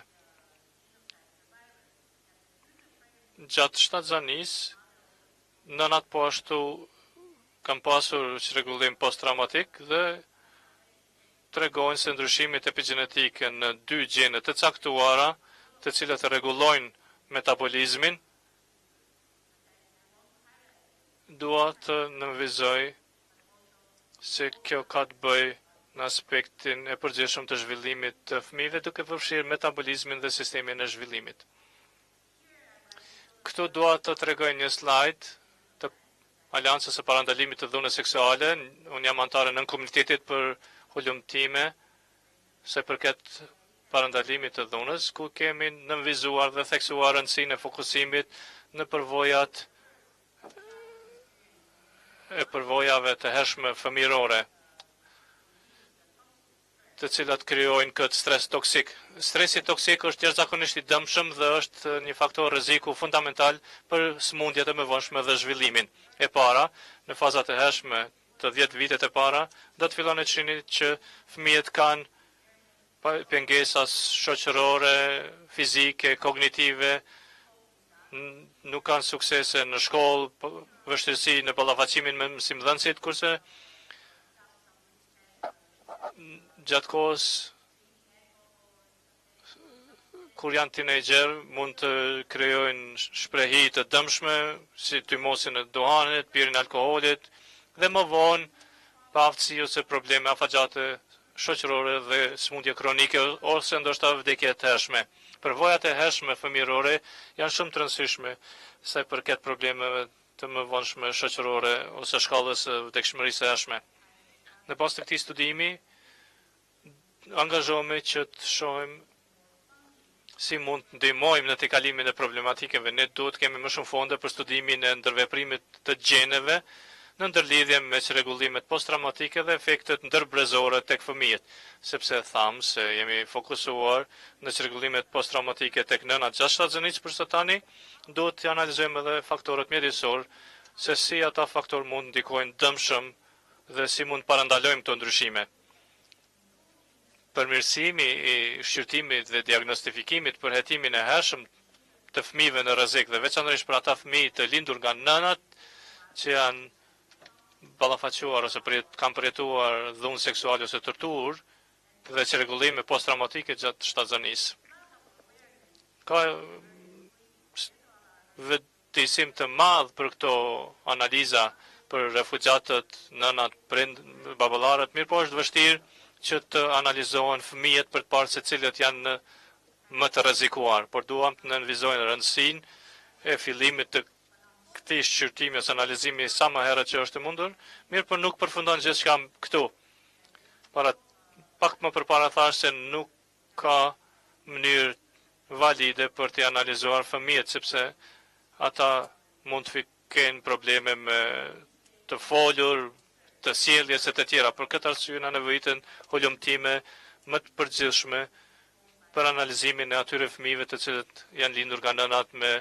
Speaker 2: Gjatë shtatzanisë, nënat po ashtu kanë pasur çrregullim posttraumatik dhe tregojnë se ndryshimet epigjenetike në dy gjene të caktuara, të cilat rregullojnë metabolizmin, dua të nënvizoj se kjo ka të bëjë në aspektin e përgjithshëm të zhvillimit të fëmijëve, duke përfshirë metabolizmin dhe sistemin e zhvillimit. Këtu dua të tregoj një slajd të Aleancës së Parandalimit të Dhunës Seksuale. Unë jam anëtare në komunitetit për hulumtime sa i përket parandalimit të dhunës, ku kemi nënvizuar dhe theksuar rëndësinë e fokusimit në përvojat e përvojave të hershme fëmijërore, të cilat krijojnë këtë stres toksik. Stresi toksik është jashtëzakonisht i dëmshëm dhe është një faktor rreziku fundamental për sëmundjet e mëvonshme dhe zhvillimin. E para, në fazat e hershme të 10 vitet e para, do të filloni të shihni që fëmijët kanë pengesa shoqërore, fizike, kognitive, nuk kanë suksese në shkollë, po, vështirësi në ballafaqimin me mësimdhënësit, kurse gjatë kohës kur janë tinejxher mund të krijojnë shprehi të dëmshme si tymosjen e duhanit, pirjen e alkoholit dhe më vonë paaftësi ose probleme afatgjate shoqërore dhe sëmundje kronike ose ndoshta vdekje të hershme. Përvojat e hershme fëmijërore janë shumë të rëndësishme sa i përket problemeve të mëvonshme shoqërore ose shkallës së vdekshmërisë së hershme. Në bazë të këtij studimi, angazhohemi që të shohim si mund të ndihmojmë në tejkalimin e problematikeve. Ne duhet të kemi më shumë fonde për studimin e ndërveprimit të gjeneve në ndërlidhje me çrregullimet posttraumatike dhe efektet ndërbrezore tek fëmijët, sepse thamë se jemi fokusuar në çrregullimet posttraumatike tek nënat gjatë shtatzënisë, kurse tani duhet të analizojmë edhe faktorët mjedisorë. se si ata faktorë mund ndikojnë dëmshëm dhe si mund parandalojmë këto ndryshime. Përmirësimi i shqyrtimit dhe diagnostifikimit për hetimin e hershëm të fëmijëve në rrezik dhe veçanërisht për ata fëmijë të lindur nga nënat që janë ballafaquar ose përjet, kanë përjetuar dhunë seksuale ose torturë dhe çrregullime posttraumatike gjatë shtatzënisë. Ka vetëdijësim të madh për këto analiza për refugjatët, nënat, prind, baballarët, mirë po është vështirë që të analizohen fëmijët për të parë se cilët janë më të rrezikuar, por duam të nënvizojnë rëndësinë e fillimit të këtij shqyrtimi ose analizimi sa më herët që është e mundur, mirë po nuk përfundon gjithçka këtu. Para pak më përpara thash se nuk ka mënyrë valide për të analizuar fëmijët sepse ata mund të kenë probleme me të folur, të sjelljes e të tjera. Për këtë arsye na nevojiten hulumtime më të përgjithshme për analizimin e atyre fëmijëve të cilët janë lindur nga nënat me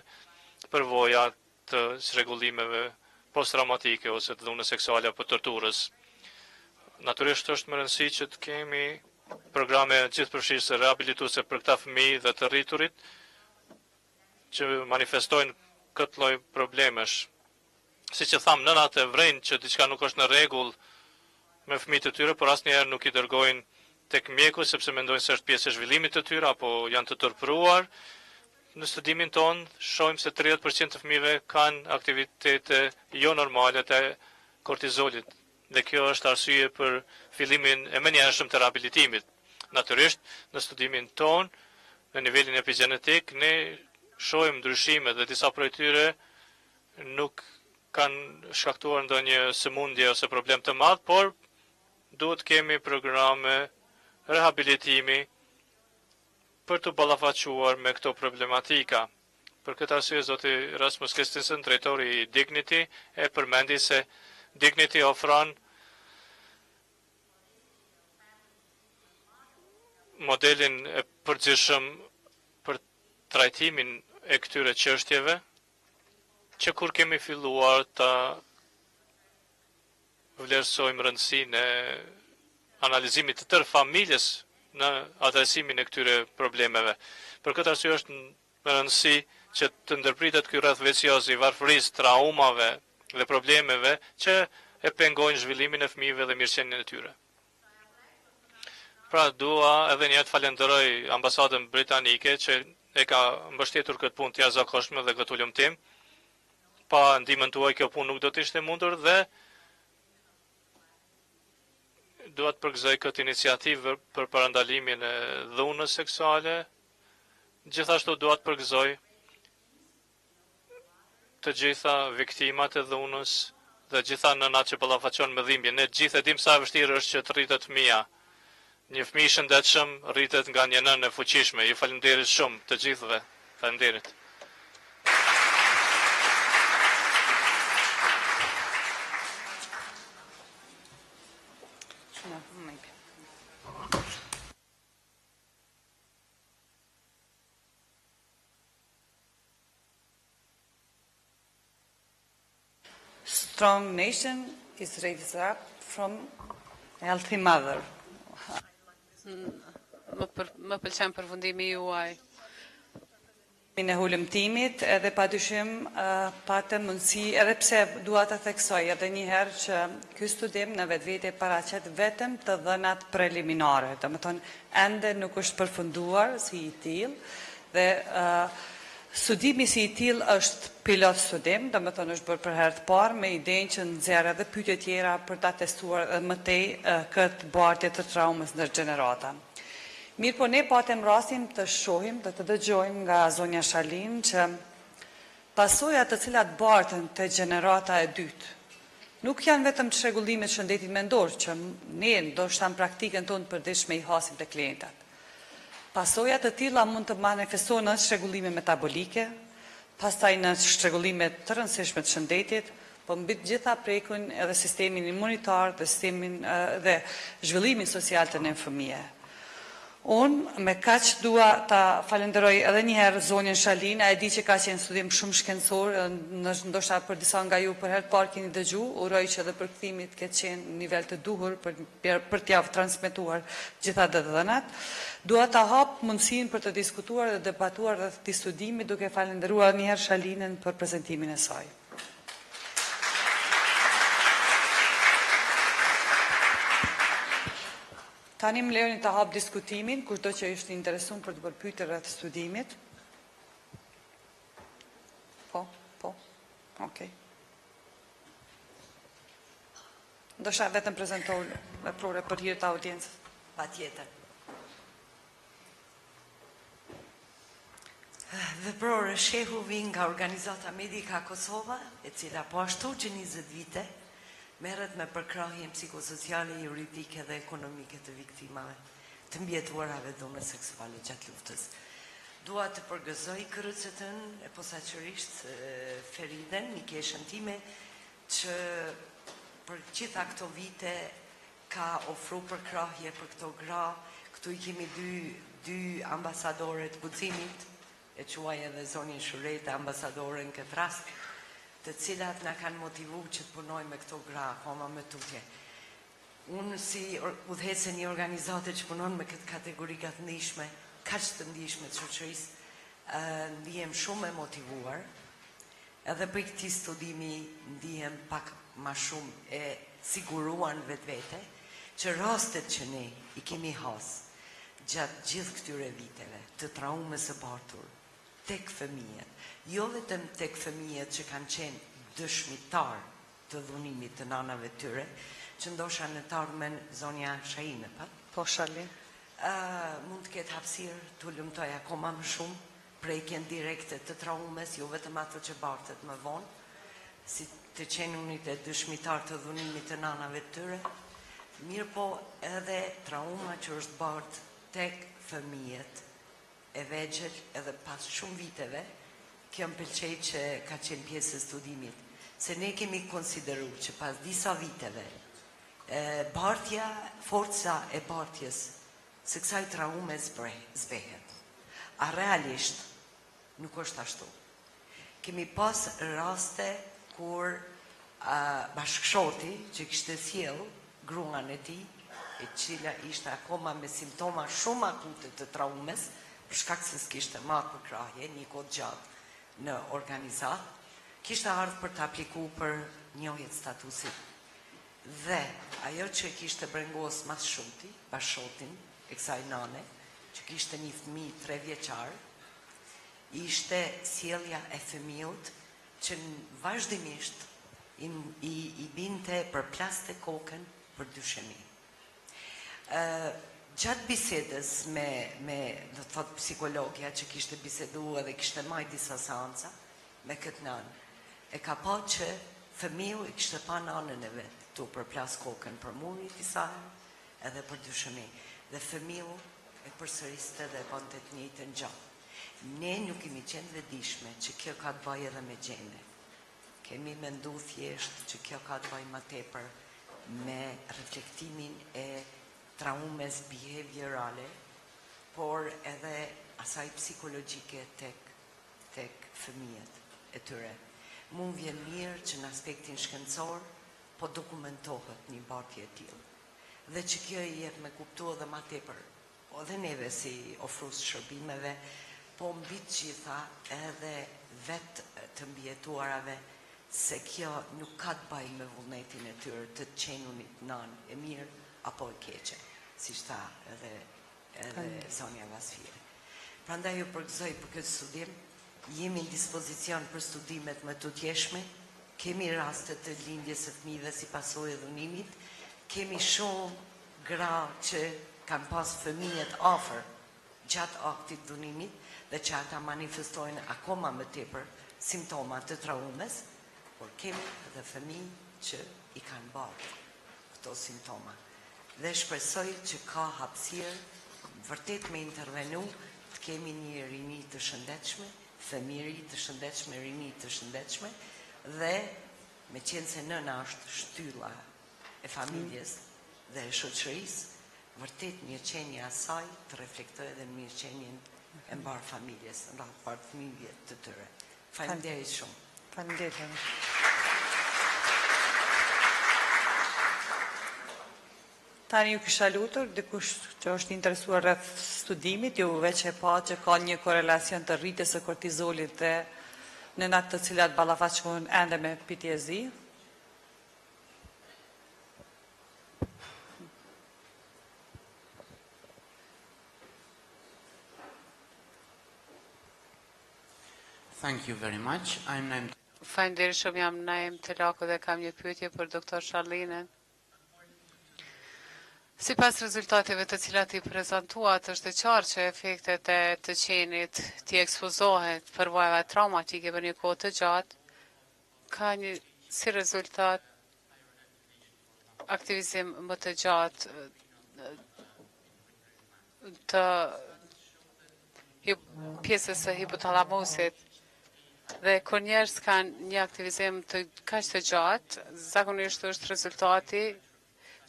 Speaker 2: përvoja të çrregullimeve posttraumatike ose të dhunës seksuale apo torturës. Natyrisht është me rëndësi që të kemi programe gjithëpërfshirëse rehabilituese për këta fëmijë dhe të rriturit që manifestojnë këtë lloj problemesh. Siç e tham, nënat e vrejnë që diçka nuk është në rregull me fëmijët e tyre, por asnjëherë nuk i dërgojnë tek mjeku sepse mendojnë se është pjesë e zhvillimit të tyre apo janë të turpëruar. Në studimin tonë shohim se 30% të fëmijëve kanë aktivitete jo normale të kortizolit dhe kjo është arsye për fillimin e menjëhershëm të rehabilitimit. Natyrisht, në studimin tonë, në nivelin epigenetik, ne shohim ndryshime dhe disa prej tyre nuk kanë shkaktuar ndonjë sëmundje ose problem të madh, por duhet kemi programe rehabilitimi për të ballafaquar me këto problematika. Për këtë arsye, zoti Rasmus Christensen, drejtori i Dignity, e përmendi se Dignity ofron modelin e përgjithshëm për trajtimin e këtyre çështjeve, që kur kemi filluar ta vlerësojmë rëndësinë e analizimit të tërë familjes në adresimin e këtyre problemeve. Për këtë arsye është me rëndësi që të ndërpritet ky rreth vicioz i varfërisë, traumave dhe problemeve që e pengojnë zhvillimin e fëmijëve dhe mirëqenien e tyre. Pra dua edhe një herë të falenderoj ambasadën britanike që e ka mbështetur këtë punë të jashtëzakonshme dhe këtë hulumtim. Pa ndihmën tuaj kjo punë nuk do të ishte mundur dhe dua të përgëzoj këtë iniciativë për parandalimin e dhunës seksuale. Gjithashtu dua të përgëzoj të gjitha viktimat e dhunës dhe gjitha nënat që ballafaqohen me dhimbje. Ne të gjithë e dim sa e vështirë është që të rritet fëmia. Një fëmijë i shëndetshëm rritet nga një nënë e fuqishme. Ju faleminderit shumë të gjithëve. Faleminderit.
Speaker 1: Strong nation is raised up from healthy mother.
Speaker 4: Më, për, më pëlqen përfundimi juaj.
Speaker 1: Në hulumtimit edhe pa dyshim patëm mundësi, edhe pse dua të theksoj edhe një herë që ky studim në vetvete paraqet vetëm të dhënat preliminare, domethënë ende nuk është përfunduar si i tillë dhe studimi si i tillë është pilot studim, domethënë është bërë për herë të parë me idenë që nxjerr edhe pyetje tjera për ta testuar edhe më tej këtë bartje të traumës ndër gjenerata. Mirë po ne patëm rastin të shohim dhe të dëgjojmë nga zonja Shalin që pasojat të cilat barten te gjenerata e dytë nuk janë vetëm çrregullime të shëndetit mendor që ne ndoshta në praktikën tonë të përditshme i hasim te klientët. Pasoja të tilla mund të manifestohen në çrregullime metabolike, pastaj në çrregullime të rëndësishme të shëndetit, po mbi të gjitha prekin edhe sistemin imunitar dhe sistemin dhe zhvillimin social të një fëmije. Unë me kaq dua ta falënderoj edhe një herë zonjën Shalina, e di që ka qenë studim shumë shkencor, ndoshta për disa nga ju për herë të parë keni dëgju, uroj që edhe përkthimi të ketë qenë në nivel të duhur për për t'ia transmetuar gjitha të dhënat. Dua ta hap mundësinë për të diskutuar dhe debatuar rreth këtij studimi, duke falënderuar edhe një herë Shalinën për prezantimin e saj. Tani më lejoni ta hap diskutimin, kushdo që është i interesuar për të bërë pyetje rreth studimit. Po, po. Okej. Ndoshta vetëm prezantohu Veprore për hir të audiencës.
Speaker 5: Patjetër. Veprore Shehu vij nga organizata Medika Kosova, e cila po ashtu që 20 vite merret me përkrahjen psikosociale, juridike dhe ekonomike të viktimave të mbijetuarave dhunës seksuale gjatë luftës. Dua të përgëzoj KRCT-në e posaçërisht Feriden, mikeshën time, që për gjitha këto vite ka ofru përkrahje për këto gra, këtu i kemi dy, dy ambasadore të guximit, e quaj edhe zonjën Shurete ambasadore në këtë rast, të cilat na kanë motivu që të punojmë me këto gra akoma më tutje. Unë si udhëheqëse një organizate që punon me këtë kategori të ndjeshme, kaq të ndjeshme të shoqërisë, ndihem shumë e motivuar, Edhe prej këtij studimi ndihem pak ma shumë e siguruar në vetvete, që rastet që ne i kemi has gjatë gjithë këtyre viteve të traumës së bartur tek fëmijët, jo vetëm tek fëmijët që kanë qenë dëshmitarë të dhunimit të nanave të tyre, që ndosha në të ardhmen zonja Shaine, pa?
Speaker 1: Po, Shali.
Speaker 5: Mund të ketë hapësirë të hulumtojë akoma më shumë prekjen direkte të traumës, jo vetëm ato që bartet më vonë, si të qenunit e dëshmitar të dhunimit të nanave të tyre, mirëpo edhe trauma që është bartë tek fëmijët e vegjël edhe pas shumë viteve, kjo më pëlqej që ka qenë pjesë e studimit, se ne kemi konsideru që pas disa viteve, bartja, forca e bartjes së kësaj traume zbehet. A realisht nuk është ashtu. Kemi pas raste kur bashkëshorti që kishte sjell gruan e tij, e cila ishte akoma me simptoma shumë akute të traumës, për shkak se s'kishte marrë përkrahje një kohë të gjatë në organizatë, kishte ardhur për të apliku për njohje të statusit Dhe, ajo që e kishte brengos ma së shumti, bashkëshortin e kësaj nane, që kishte një fëmijë trevjeçar, ishte sjellja e fëmiut që vazhdimisht i, i, i binte përplaste kokën për dyshemi. Ë gjatë bisedës me me do të thotë psikologja që kishte bisedu edhe kishte majt disa seanca me këtë nanë, e ka pa që fëmiu e kishte pa nanën e vet tu përplas kokën për muri disa herë edhe për dyshemi dhe fëmiu e përsëriste dhe e bënte të njëjtën gjë. Ne nuk kemi qenë të vetëdijshme që kjo ka të bëjë edhe me gjene. Kemi mendu thjesht që kjo ka të bëjë ma tepër me reflektimin e traumes behaviorale, por edhe asaj psikologjike tek tek fëmijët e tyre. Mu më vjen mirë që në aspektin shkencor po dokumentohet një bartje e tillë dhe që kjo i jep me kuptu edhe ma tepër edhe neve si ofrues shërbimeve, po mbi të gjitha edhe vetë të mbijetuarave se kjo nuk ka të bëjë me vullnetin e tyre të qenunit nanë e mirë apo e keqe, siç tha edhe edhe zonja Vasfije. Prandaj ju përgëzoj për këtë studim, jemi në dispozicion për studimet më të tutjeshme, kemi raste të lindjes së fëmijëve si pasojë e dhunimit, kemi shumë gra që kanë pas fëmijët afër gjatë aktit dhunimit dhe që ata manifestojnë akoma më tepër simptoma të traumës, por kemi edhe fëmijë që i kanë bartë këto simptoma. Dhe shpresoj që ka hapësirë vërtet me intervenu, të kemi një rini të shëndetshme, fëmijëri të shëndetshme, rini të shëndetshme dhe me qenë se nëna është shtylla e familjes dhe e shoqërisë, Vërtet mirëqenia e saj të reflektojë edhe në mirëqenien e mbarë familjes, në radhë të parë fëmijëve të tyre. Faleminderit shumë.
Speaker 1: Faleminderit. Tani ju kisha lutur, dikush që është interesuar rreth studimit, ju veç e pa që ka një korelacion të rritjes së kortizolit dhe nënat të cilat ballafaqohen ende me PTSD.
Speaker 6: Thank you very much. I'm Naim
Speaker 4: Faleminderit shumë, jam Naim Telaku dhe kam një pyetje për Dr. Charlene. Sipas rezultateve të cilat i prezantuat, është e qartë që efektet e të qenit t'i ekspozohet përvojave traumatike për një kohë të gjatë, ka një si rezultat aktivizim më të gjatë të pjesës së hipotalamusit. Dhe kur njerëz kanë një aktivizim të kaq të gjatë, zakonisht është rezultati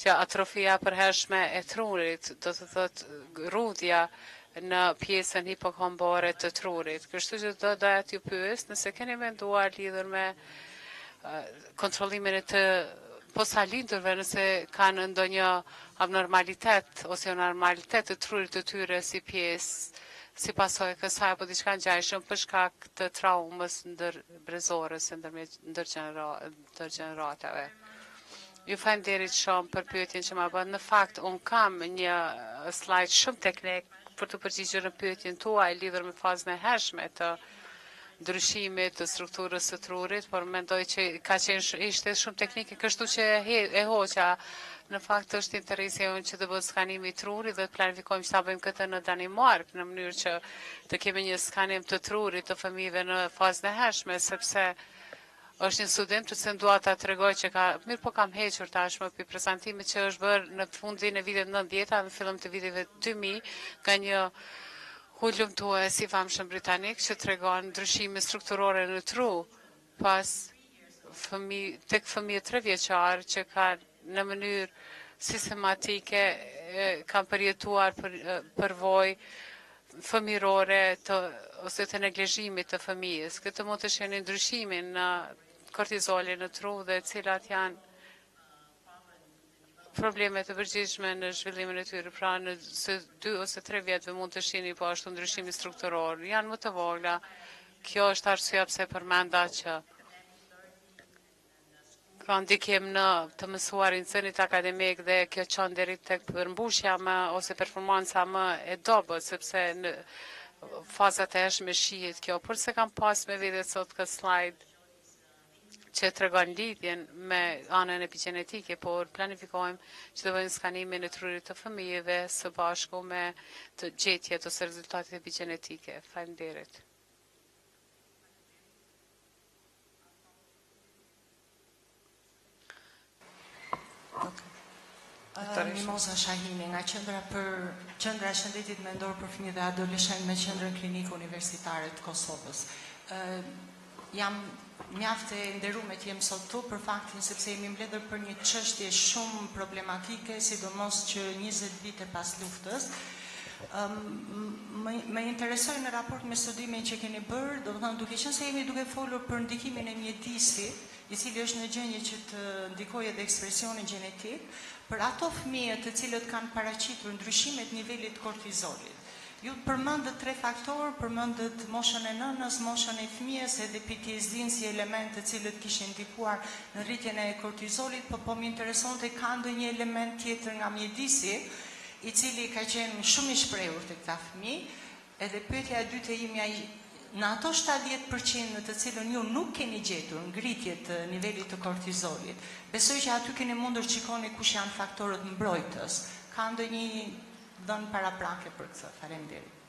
Speaker 4: që atrofia përhershme e trurit, do të thotë rrudhja në pjesën hipokampore të trurit. Kështu që do doja t'ju pyes nëse keni menduar lidhur me kontrollimin e të posalindurve nëse kanë ndonjë abnormalitet ose normalitet të trurit të tyre si pjesë si pasojë kësaj apo diçka ngjashëm për shkak të traumës ndërbrezore ose ndërgjeneratave. Ju faleminderit shumë për pyetjen që ma bëtë. Në fakt, unë kam një slide shumë teknik për të përgjigjur në pyetjen tuaj lidhur me fazën e hershme të ndryshimit të strukturës së trurit, por mendoj që ka qenë ishte shumë teknike, kështu që e hoqa. Në fakt është interesi jonë që të bëhet skanimi i trurit dhe të planifikojmë që ta bëjmë këtë në Danimark, në mënyrë që të kemi një skanim të trurit të fëmijëve në fazën e hershme, sepse është një studim të cilin dua ta tregoj që ka, mirë po kam hequr tashmë për prezantimit që është bërë në fundin e vitit 90 në fillim të viteve 2000 nga një hulumtues i famshëm britanik që tregon ndryshime strukturore në tru pas fëmi, tek fëmijët tre vjeçar që kanë në mënyrë sistematike kanë përjetuar për, përvojë fëmirore të, ose të neglizhimit të fëmijës. Këtë mund të shihni ndryshimin në kortizolin në tru dhe cilat janë probleme të përgjithshme në zhvillimin e tyre, pra në se 2 ose 3 vjetëve mund të shihni po ashtu ndryshimi strukturor, janë më të vogla. Kjo është arsyeja pse përmenda që ka ndikim në të mësuarin nxënit akademik dhe kjo çon deri tek përmbushja më ose performanca më e dobët, sepse në fazat e hershme shihet kjo, por se kam pas me vete sot këtë slide që tregon lidhjen me anën epigenetike, por planifikojmë që të bëjmë skanimin e trurit të fëmijëve së bashku me të gjetjet ose rezultatet epigenetike. Faleminderit.
Speaker 7: Mimoza Shahini nga Qendra për Qendra e Shëndetit Mendor për Fëmijë dhe Adoleshent me Qendrën Klinike Universitare të Kosovës. Jam mjaft e nderuar të jem sot këtu për faktin sepse jemi mbledhur për një çështje shumë problematike, sidomos që 20 vite pas luftës. Më, më interesoj në raport me studimin që keni bërë, do të thënë duke qenë se jemi duke folur për ndikimin e mjedisit, i cili është në gjendje që të ndikojë edhe ekspresionin gjenetik, për ato fëmijë të cilët kanë paraqitur ndryshimet nivelit të kortizolit. Ju përmendët tre faktorë, përmendët moshën e nënës, moshën e fëmijës edhe PTSD-n si element të cilët kishin ndikuar në rritjen e kortizolit, po po më interesonte ka ndonjë element tjetër nga mjedisi, i cili ka qenë shumë i shprehur te këta fëmijë. Edhe pyetja e dytë e imja në ato 70% në të cilën ju nuk keni gjetur ngritje të nivelit të kortizolit, besoj që aty keni mundur të shikoni kush janë faktorët mbrojtës. Ka ndonjë dhënë paraprake për këtë? Faleminderit.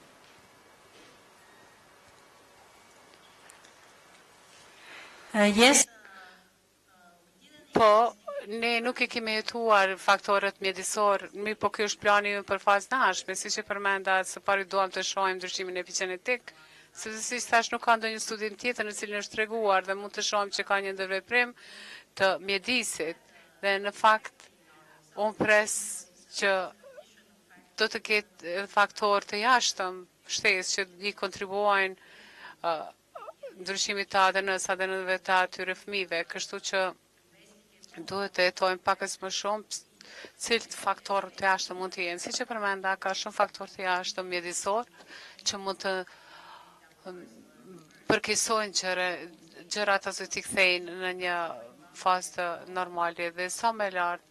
Speaker 3: Uh, yes.
Speaker 4: Po, ne nuk e kemi hetuar faktorët mjedisor, mirë po ky është plani ynë për fazën e ardhshme, siç e përmenda, së pari duam të shohim ndryshimin epigenetik, sepse siç thash nuk ka ndonjë studim tjetër në cilin është treguar dhe mund të shohim që ka një ndërveprim të mjedisit dhe në fakt unë pres që. Do të ketë edhe faktorë të jashtëm shtesë që i kontribuojnë ndryshimit të ADN-së, ADN-ve të atyre fëmijëve, kështu që duhet të hetojmë pakës më shumë cilët faktorë të jashtëm mund të jenë. Siç e përmenda, ka shumë faktorë të jashtëm mjedisor që mund të përkeqësojnë gjëra, gjërat ose t'i kthejnë në një fazë të normale dhe sa më lart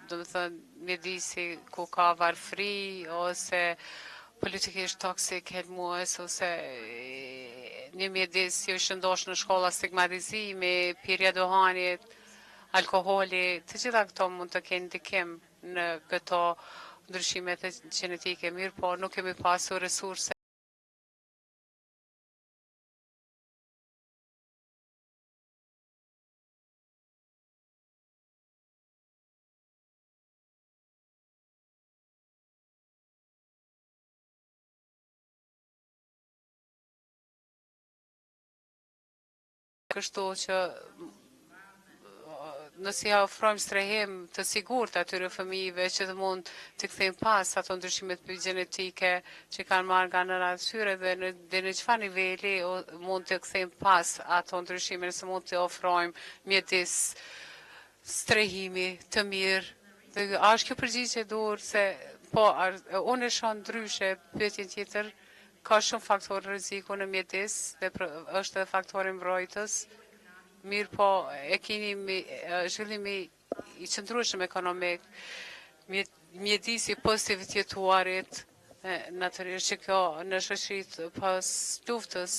Speaker 4: domethënë mjedisi ku ka varfëri ose politikisht toksik, helmues ose një mjedis jo i shëndosh në shkolla, stigmatizimi, pirja duhanit, alkoholi, të gjitha këto mund të kenë ndikim në këto ndryshimet gjenetike, mirëpo nuk kemi pasur resurse. Kështu që nëse ja ofrojmë strehim të sigurt atyre fëmijëve që të mund të kthejnë pas ato ndryshimet gjenetike që kanë marrë nga nëna e tyre dhe në dhe në çfarë niveli mund të kthejnë pas ato ndryshime nëse mund të ofrojmë mjedis strehimi të mirë. Dhe a është kjo përgjigje e duhur se po unë e shoh ndryshe pyetjen tjetër ka shumë faktorë rreziku në mjedis dhe është edhe faktori mbrojtës. Mirëpo, e keni zhvillimi i qëndrueshëm ekonomik, mjedisi pozitiv të jetuarit, natyrisht që kjo në shoqëritë pas luftës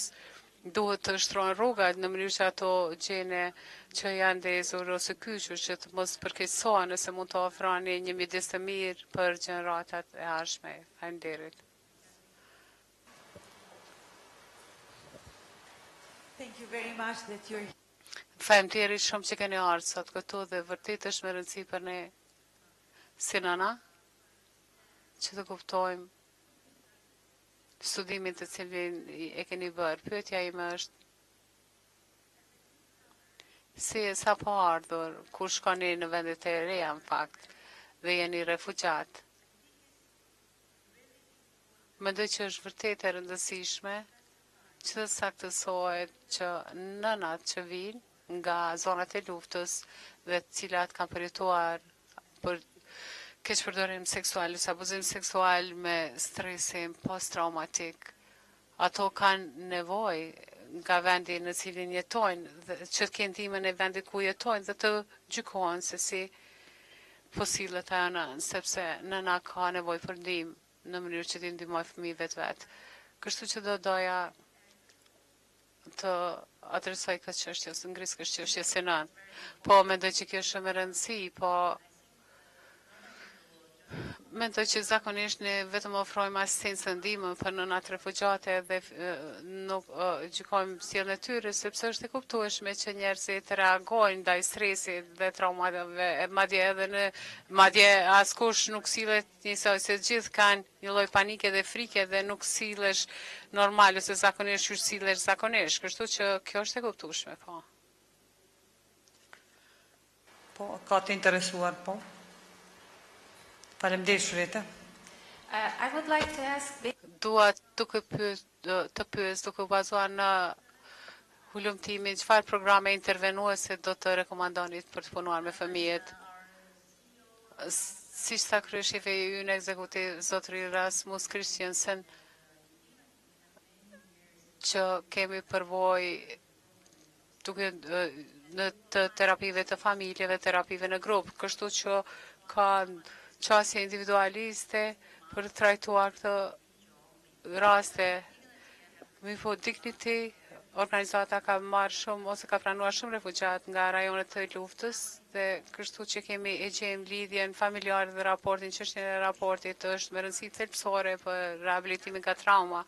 Speaker 4: duhet të shtrohen rrugat në mënyrë që ato gjene që janë ndezur ose kyçur që të mos përkeqësohen nëse mund të ofroni një mjedis të mirë për gjeneratat e ardhshme. Faleminderit.
Speaker 8: Thank you very much that you're
Speaker 4: Faleminderit shumë që keni ardhur sot këtu dhe vërtet është me rëndësi për ne si nëna që të kuptojmë studimin të cilin e keni bërë. Pyetja ime është si e sapo ardhur, kur shkoni në vendet e reja në fakt dhe jeni refugjat. Mendoj që është vërtet e rëndësishme që të saktësohet që nënat që vijnë nga zonat e luftës dhe të cilat kanë përjetuar për keqpërdorim seksual ose abuzim seksual me stresin post-traumatik, ato kanë nevojë nga vendi në cilin jetojnë dhe që të kenë ndihmën e vendit ku jetojnë dhe të gjykohen se si po sillet ajo nënë, sepse nëna ka nevojë për ndihmë në mënyrë që t'i ndihmojë fëmijëve të vet. Kështu që do doja të adresoj këtë çështje ose ngris këtë çështje si nënë. Po mendoj që kjo është shumë e rëndësi, po mendoj që zakonisht ne vetëm ofrojmë asistencë ndihmë për nënat refugjate dhe nuk gjykojmë sjelljen e tyre, sepse është e kuptueshme që njerëzit reagojnë ndaj stresit dhe traumave, madje edhe në madje askush nuk sillet njësoj se gjithë kanë një lloj panike dhe frike dhe nuk sillesh normal ose zakonisht qysh sillesh zakonisht, kështu që kjo është e kuptueshme, po.
Speaker 1: Po, ka të interesuar, po. Faleminderit Shurete.
Speaker 3: I would like to ask
Speaker 4: Dua duke pyes, të pyes duke u bazuar në hulumtimin, çfarë programe intervenuese do të rekomandonit për të punuar me fëmijët? Siç tha kryeshefi ynë ekzekutiv zotëri Rasmus Christiansen, që kemi përvojë duke në të terapive të familjeve, terapive në grup, kështu që ka qasje individualiste për të trajtuar këtë raste. Mirëpo Dignity, organizata ka marrë shumë ose ka pranuar shumë refugjat nga rajonet të luftës dhe kështu që kemi e gjejmë lidhjen familjare dhe raportin, çështjen e raportit është me rëndësi thelbësore për rehabilitimin nga trauma.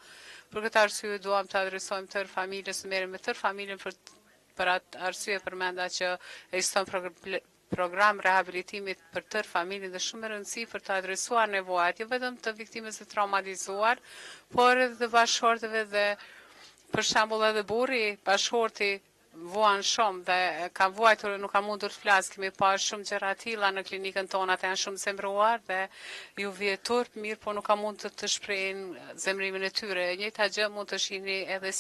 Speaker 4: Për këtë arsye duam të adresojmë tërë familjen, të merrem me tërë familjen për për atë arsye përmenda që ekziston program rehabilitimit për tërë familjen dhe shumë me rëndësi për të adresuar nevojat, jo vetëm të viktimës së traumatizuar, por edhe të bashkëshortëve dhe për shembull edhe burri, bashkëshorti. vuan shumë dhe kanë vuajtur nuk kanë mundur të flasë. Kemi parë shumë gjëra të tilla në klinikën tonë, ata janë shumë zemëruar dhe ju vjen turp, mirë po nuk kanë mundur të shprehin zemërimin e tyre. E njëjta gjë mund të shihni edhe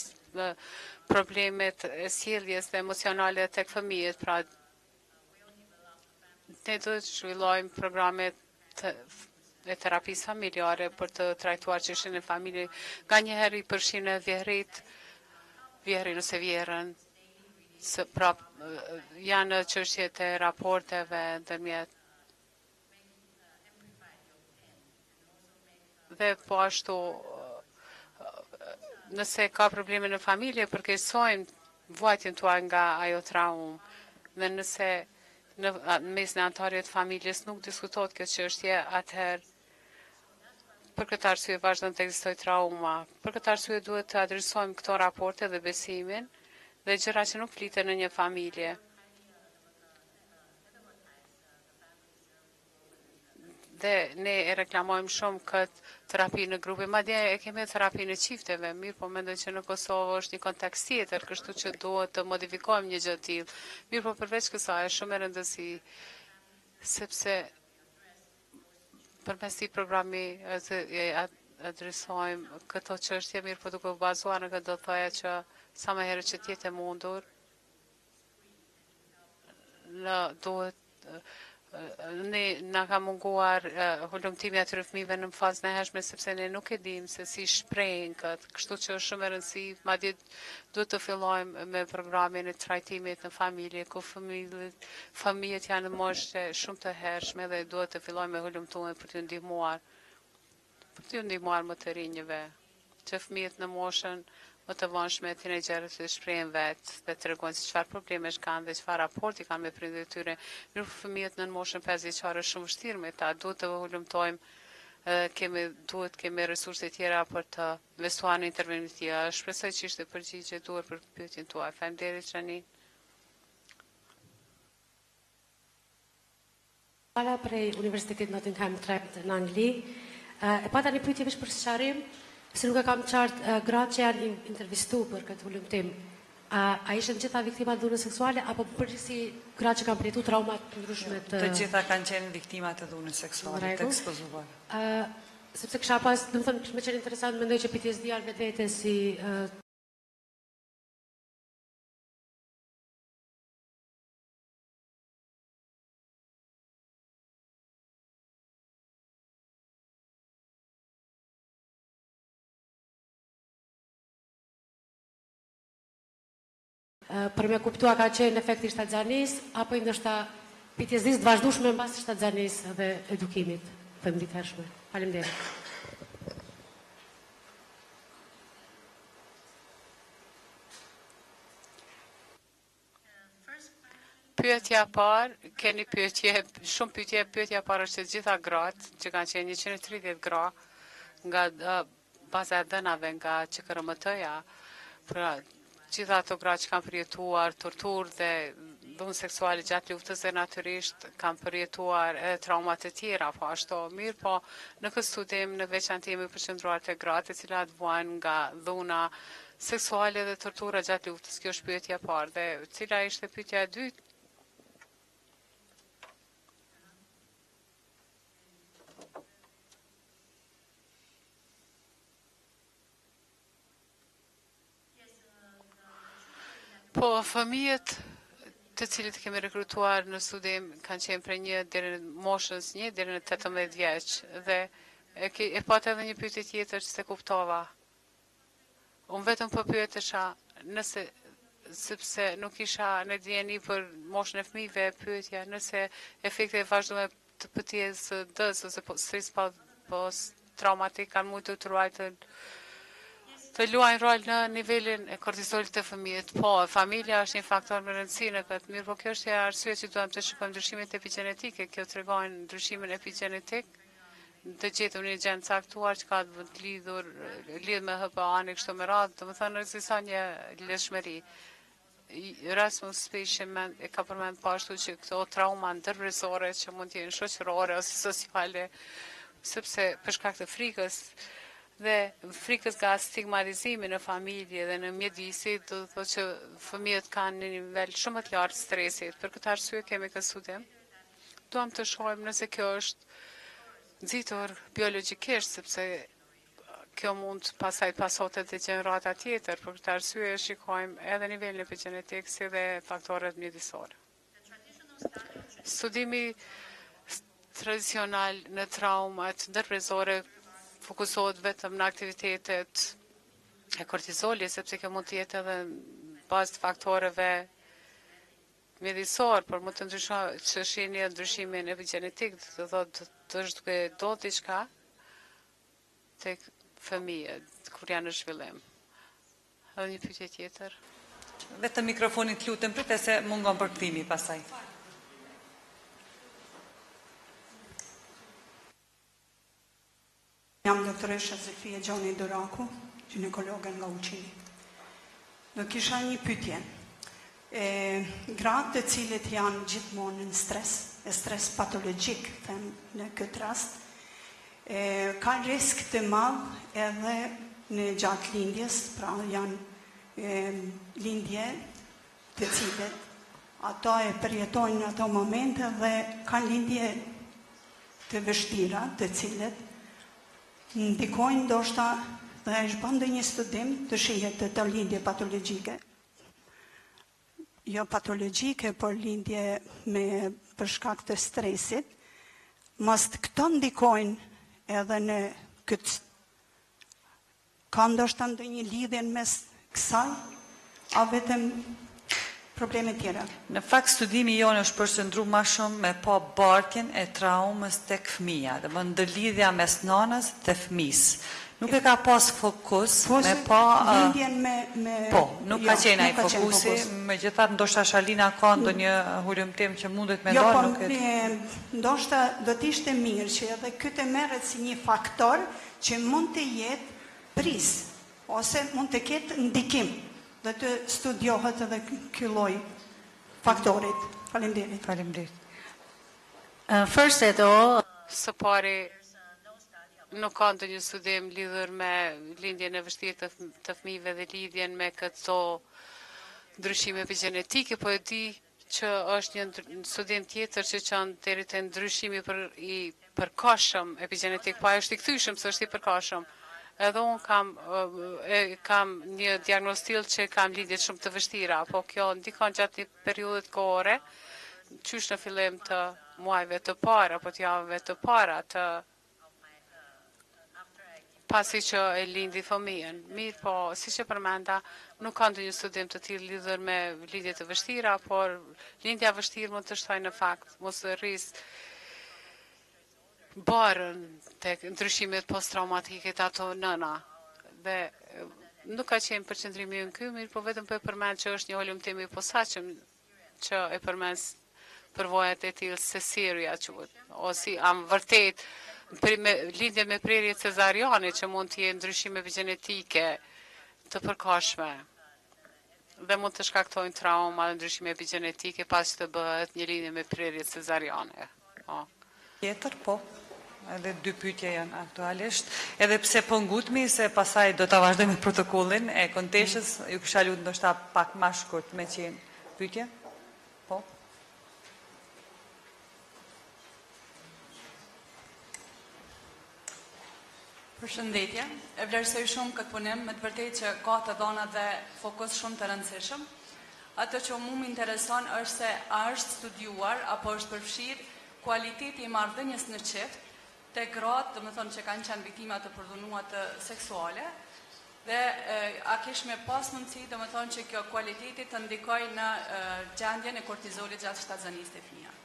Speaker 4: problemet e sjelljes dhe emocionale tek fëmijët, pra ne duhet të zhvillojmë programe të e terapisë familjare për të trajtuar çështjen e familjes. Nganjëherë i përfshin edhe vjehrrit, vjehrrin ose vjehrrën, se pra janë çështjet e raporteve ndërmjet dhe po ashtu nëse ka probleme në familje, përkeqësojnë vuajtjen tuaj nga ajo traumë. Dhe nëse në mesin e anëtarëve të familjes nuk diskutohet kjo çështje, atëherë për këtë arsye vazhdon të ekzistojë trauma. Për këtë arsye duhet të adresojmë këto raporte dhe besimin dhe gjëra që nuk fliten në një familje. Dhe ne e reklamojmë shumë këtë terapi në grupe, madje e kemi terapinë e çifteve, mirë po mendoj që në Kosovë është një kontekst tjetër, kështu që duhet të modifikojmë një gjë të tillë. Mirë po përveç kësaj është shumë e rëndësi, sepse përmes këtij programi e adresojmë këto çështje, mirë po duke u bazuar në këtë do thoja që sa më herët që të jetë e mundur, në duhet ne na ka munguar hulumtimi atyre fëmijëve në fazën e hershme sepse ne nuk e dimë se si shprehin këtë, kështu që është shumë e rëndësi, madje duhet të fillojmë me programin e trajtimit në familje ku fëmijët fëmijët janë në moshë shumë të hershme dhe duhet të fillojmë me hulumtuar për t'ju ndihmuar për t'ju ndihmuar më të rinjëve, që fëmijët në moshën më të vonshme, tinejxherët të shprehen vetë dhe tregojnë se çfarë problemesh kanë dhe çfarë raporti kanë me prindërit e tyre. Mirë për fëmijët nën moshën 5 vjeçare është shumë vështirë me ta, duhet të hulumtojmë, kemi duhet kemi resurse tjera për të investuar në intervenime të tjera. Shpresoj që ishte përgjigje e duhur për pyetjen tuaj. Faleminderit Janin.
Speaker 3: Para prej Universitetit Nottingham Trent në Angli. E pata një pyetje veç për sqarim, se nuk e kam qartë gratë që janë intervistu për këtë hulumtim. A, a ishin gjitha viktima të dhunës seksuale apo përgjithësi gratë që kanë përjetuar trauma të ndryshme të
Speaker 1: Të gjitha kanë qenë viktima të dhunës seksuale, të ekspozuar.
Speaker 3: Ë, sepse kisha pas, domethënë, kishte me qenë interesant mendoj që PTSD-ja në vetvete si për me kuptu a ka qenë efekti i shtatzanisë apo i ndoshta PTSD-së të vazhdueshme mbas shtatzanisë dhe edukimit fëmijët hershme. Faleminderit.
Speaker 4: Pyetja e parë, keni pyetje, shumë pyetje, pyetja e parë është se gjitha gratë, që kanë qenë 130 gra nga baza e dhënave nga QKRMT-ja, pra gjitha ato gra që kanë përjetuar torturë dhe dhunë seksuale gjatë luftës dhe natyrisht kanë përjetuar edhe traumat e tjera, po ashtu mirë, po në këtë studim në veçanti jemi përqendruar te gratë të cilat vuajnë nga dhuna seksuale dhe tortura gjatë luftës. Kjo është pyetja e parë dhe cila ishte pyetja e dytë? Po, fëmijët të cilët kemi rekrutuar në studim kanë qenë prej një deri në moshës 1 deri në 18 vjeç dhe e, ke, e pata edhe një pyetje tjetër që s'e kuptova. Unë vetëm po pyetesha nëse sepse nuk isha në dijeni për moshën e fëmijëve, pyetja nëse efektet e vazhdueshme të PTSD-s ose stres post traumatik kanë mundur të ruajtën të luajnë rol në nivelin e kortizolit të fëmijët. Po, familja është një faktor me rëndësi në këtë, mirë, po kjo është e arsye që duam të shikojmë ndryshimet epigenetike. Kjo tregon ndryshimin epigenetik të gjetur një gjen caktuar që ka të lidhur lidh me HPA-n e kështu me radhë, domethënë ekziston një lidhshmëri. Rasmus Spishi e ka përmend po ashtu që këto trauma ndërbrezore që mund të jenë shoqërore ose sociale, sepse për shkak të frikës. Dhe frikës nga stigmatizimi në familje dhe në mjedisi, do të thotë që fëmijët kanë një nivel shumë më të lartë stresit. Për këtë arsye kemi këtë studim. Duam të shohim nëse kjo është nxitur biologjikisht, sepse kjo mund pastaj të pasohet te gjenerata tjetër. Për këtë arsye shikojmë edhe nivelin epigenetik si dhe faktorët mjedisorë. Studimi tradicional në traumat ndërbrezore fokusohet vetëm në aktivitetet e kortizolit, sepse kjo mund të jetë edhe në bazë të faktorëve mjedisor, por mund të ndryshojë që shihni ndryshimin epigenetik, do të thotë të është duke ndodhur diçka tek fëmijët kur janë në zhvillim. Edhe një pyetje tjetër.
Speaker 1: Vetëm mikrofonin të lutem prite se mungon përkthimi pastaj.
Speaker 9: Jam doktoresha Zylfije Gjoni Duraku, gjinekologe nga Ulqini. Do kisha një pyetje. E, gratë të cilët janë gjithmonë në stres, e stres patologjik, them në këtë rast, e, ka risk të madh edhe në gjatë lindjes, pra janë e, lindje të cilët ato e përjetojnë në ato momente dhe kanë lindje të vështira, të cilët ndikojnë ndoshta dhe është bërë ndonjë studim të shihet të të lindje patologjike. Jo patologjike, por lindje me për shkak të stresit, mos këto ndikojnë edhe në këtë Ka ndoshta ndonjë lidhje në mes kësaj, a vetëm probleme tjera?
Speaker 1: Në fakt studimi jonë është përqendru ma shumë me pa bartjen e traumës tek fëmija, domethënë ndërlidhja mes nanës dhe fëmisë. Nuk e ka pas fokus me pa
Speaker 9: lidhjen me me
Speaker 1: Po, nuk ka qenë ai fokusi, megjithatë ndoshta Shalina ka ndonjë hulumtim që mundet me
Speaker 9: Jo,
Speaker 1: nda,
Speaker 9: po
Speaker 1: nuk e di.
Speaker 9: ndoshta do të ishte mirë që edhe ky të merret si një faktor që mund të jetë pris ose mund të ketë ndikim dhe të studiohet edhe ky lloj faktorit. Faleminderit.
Speaker 1: Faleminderit.
Speaker 10: First at all,
Speaker 4: Së pari, nuk ka ndonjë studim lidhur me lindjen e vështirë të, të fëmijëve dhe lidhjen me këto ndryshime epigenetike, po e di që është një studim tjetër që çon deri te ndryshimi për i përkohshëm epigenetik, po ai është i kthyeshëm, se është i përkohshëm. Edhe unë kam e, kam një diagnozë tillë që kam lindje shumë të vështira, po kjo ndikon gjatë një periudhe kohore, qysh në fillim të muajve të parë apo të javëve të para të pasi që e lindi fëmijën. Mirë, po, siç e përmenda, nuk ka ndonjë studim të tillë lidhur me lindje të vështira, por lindja e vështirë mund të shtojë në fakt, mos të rris barrën tek ndryshimet posttraumatike të ato nëna. Dhe nuk ka qenë përqendrimi ynë ky, mirë, po vetëm po e përmend që është një hulumtim i posaçëm që e përmend përvojat e tillë Cecilia quhet, ose am vërtet me lindje me prerje cezariane që mund të jenë ndryshime gjenetike të përkohshme dhe mund të shkaktojnë trauma dhe ndryshime epigenetike pas që të bëhet një lindje me prerje cezariane. Po.
Speaker 1: Tjetër, po. Edhe dy pyetje janë aktualisht. Edhe pse po ngutmi se pasaj do ta vazhdojmë me protokollin e konteshës, ju kisha lutë ndoshta pak ma shkurt me qenë pyetje. Po.
Speaker 11: Përshëndetje, e vlerësoj shumë këtë punim, me të vërtetë që ka të dhëna dhe fokus shumë të rëndësishëm. Atë që mu më intereson është se a është studiuar apo është përfshirë kualiteti i marrëdhënies në çift te gratë, domethënë që kanë qenë viktima të përdhunuara seksuale, dhe a kish me pas mundësi, domethënë që kjo kualiteti të ndikojë në gjendjen e kortizolit gjatë shtatzënisë te fëmija.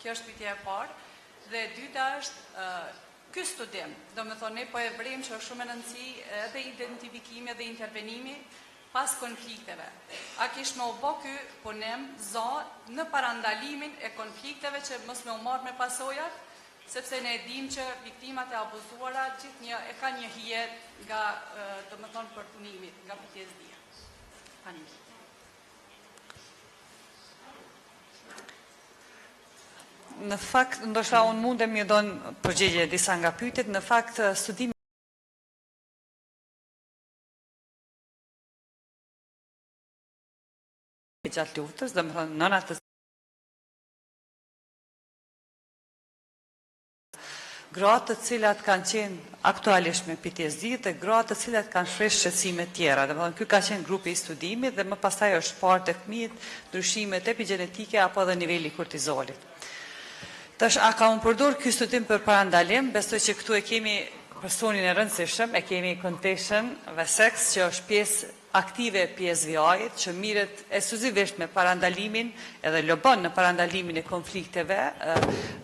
Speaker 11: Kjo është pyetja e parë. Dhe e dyta është ky studim, domethënë ne po e vrejmë që është shumë e rëndësi edhe identifikimi dhe intervenimi pas konflikteve. A kish me u bo ky punim za në parandalimin e konflikteve që mos me u marrë me pasojat, sepse ne e dim që viktimat e abuzuara gjithnjë e kanë një hije nga, domethënë, përdhunimi, nga PTSD-ja. Faleminderit.
Speaker 1: Në fakt, ndoshta unë mundem me dhënë përgjigje disa nga pyetjet. Në fakt, studimi. Gjatë luftës, domethënë nënat të gratë të cilat kanë qenë aktualisht me PTSD dhe gratë të cilat kanë shpreh shqetësime tjera. Domethënë ky ka qenë grupi i studimit dhe më pastaj është parë te fëmijët ndryshimet epigenetike apo edhe niveli i kortizolit. Tash, a ka u përdor ky studim për parandalim? Besoj që këtu e kemi personin e rëndësishëm, e kemi Konteshën Wessex, që është pjesë aktive e PSVI-t, që mirret ekskluzivisht me parandalimin edhe lobon në parandalimin e konflikteve,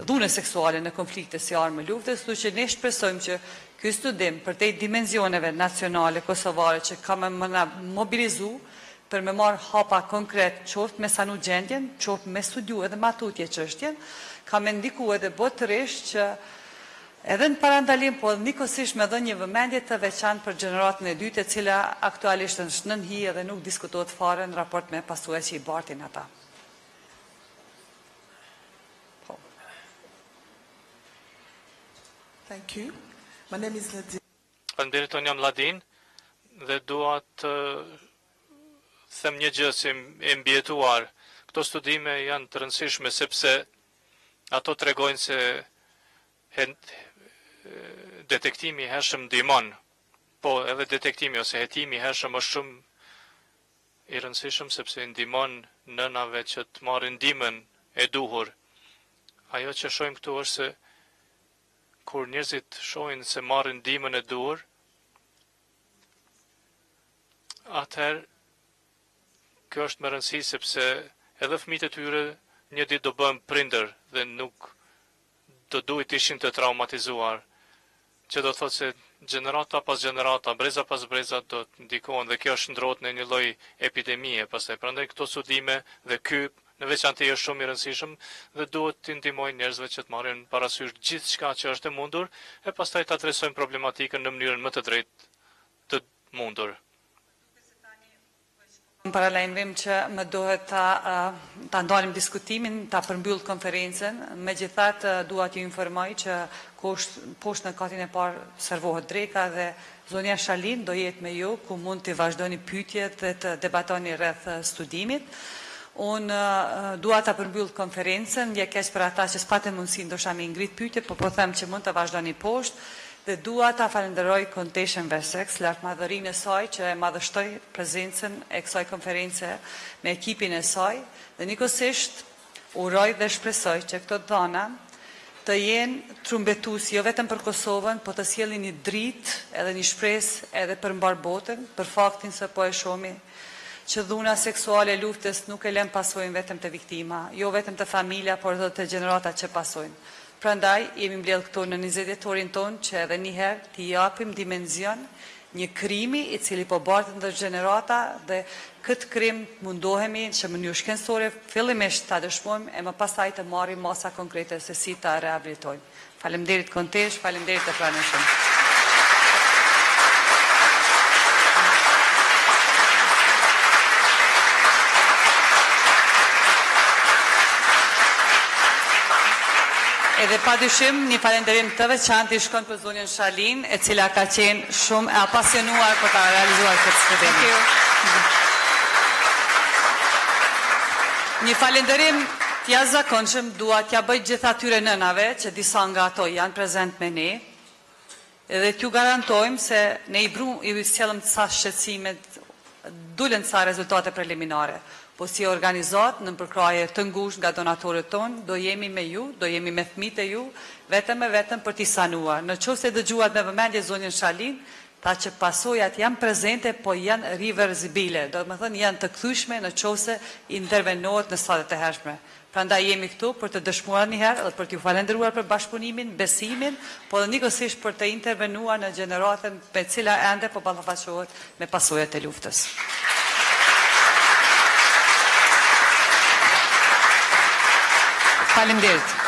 Speaker 1: dhunës seksuale në konflikte si armë luftës, kështu që ne shpresojmë që ky studim përtej dimenzioneve nacionale kosovare që ka me na mobilizu për me marrë hapa konkret, qoftë me sanu gjendjen, qoftë me studiu edhe ma tutje çështjen, ka me ndiku edhe botërisht që edhe në parandalim, po edhe njëkohësisht me dhënë një vëmendje të veçantë për gjeneratën e dytë, e cila aktualisht është nën hije dhe nuk diskutohet fare në raport me pasojat që i bartin ata. Po.
Speaker 12: Thank you. My name is Nadine.
Speaker 2: Faleminderit, unë jam Ladin dhe dua të them një gjë si e mbijetuar. Këto studime janë të rëndësishme sepse ato tregojnë se detektimi i hershëm ndihmon. Po, edhe detektimi ose hetimi i hershëm është shumë i rëndësishëm sepse ndihmon nënave që të marrin ndihmën e duhur. Ajo që shohim këtu është se kur njerëzit shohin se marrin ndihmën e duhur, atëherë kjo është me rëndësi sepse edhe fëmijët e tyre një ditë do bëhen prindër dhe nuk do duhet të ishin të traumatizuar, që do thotë se gjenerata pas gjenerata, breza pas breza do të ndikohen dhe kjo shndrohet në një lloj epidemie pastaj. Prandaj këto studime dhe ky në veçanti është shumë i rëndësishëm dhe duhet të ndihmojnë njerëzve që të marrin parasysh gjithçka që është e mundur e pastaj të adresojnë problematikën në mënyrën më të drejtë të mundur.
Speaker 1: Në paralajmërim që më duhet ta, ta ndalim diskutimin, ta përmbyll konferencën, megjithatë dua t'ju informoj që poshtë në katin e parë servohet dreka dhe zonja Shalin do jetë me ju, ku mund t'i vazhdoni pyetjet dhe të debatoni rreth studimit. Unë dua ta përmbyll konferencën, vjen keq për ata që s'patën mundësi ndoshta me ngrit pyetje, po po them që mund të vazhdoni poshtë dhe dua ta falenderoj Konteshën Wessex, lartmadhërinë e saj që e madhështoi prezencën e kësaj konference me ekipin e saj dhe njëkohësisht uroj dhe shpresoj që këto dhana të jenë trumbetues jo vetëm për Kosovën, po të sjellin një dritë edhe një shpresë edhe për mbarë botën, për faktin se po e shohim që dhuna seksuale e luftës nuk e lën pasojën vetëm te viktima, jo vetëm te familja, por edhe te gjeneratat që pasojnë. Prandaj jemi mbledhë këtu në 20 vjetorin tonë që edhe një herë t'i japim dimenzion një krimi i cili po bartet ndër gjenerata dhe këtë krim mundohemi që në mënyrë shkencore fillimisht ta dëshmojmë e më pastaj të marrim masa konkrete se si ta rehabilitojmë. Faleminderit Kontesh, faleminderit të pranishëm. Edhe pa dyshim, një falenderim të veçantë i shkon për zonjën Shalin, e cila ka qenë shumë e apasionuar për ta realizuar këtë studim.
Speaker 4: Thank you.
Speaker 1: Një falenderim të jashtëzakonshëm dua t'ja bëj gjithë atyre nënave që disa nga ato janë prezent me ne, edhe t'ju garantojmë se ne i bru, i sjellëm ca shqetësime, dulën ca rezultate preliminare, po si organizat në përkrahje të ngushtë nga donatorët tonë, do jemi me ju, do jemi me fëmijët e ju, vetëm e vetëm për t'i sanuar. Në qoftë se dëgjuat me vëmendje zonjën Shalin, tha që pasojat janë prezente, po janë reversibile, do të thënë janë të kthyeshme në qoftë se intervenohet në stadet e hershme. Prandaj jemi këtu për të dëshmuar një herë dhe për t'ju falenderuar për bashkëpunimin, besimin, po edhe njëkohësisht për të intervenuar në gjeneratën me cila ende po ballafaqohet me pasojat e luftës. Faleminderit.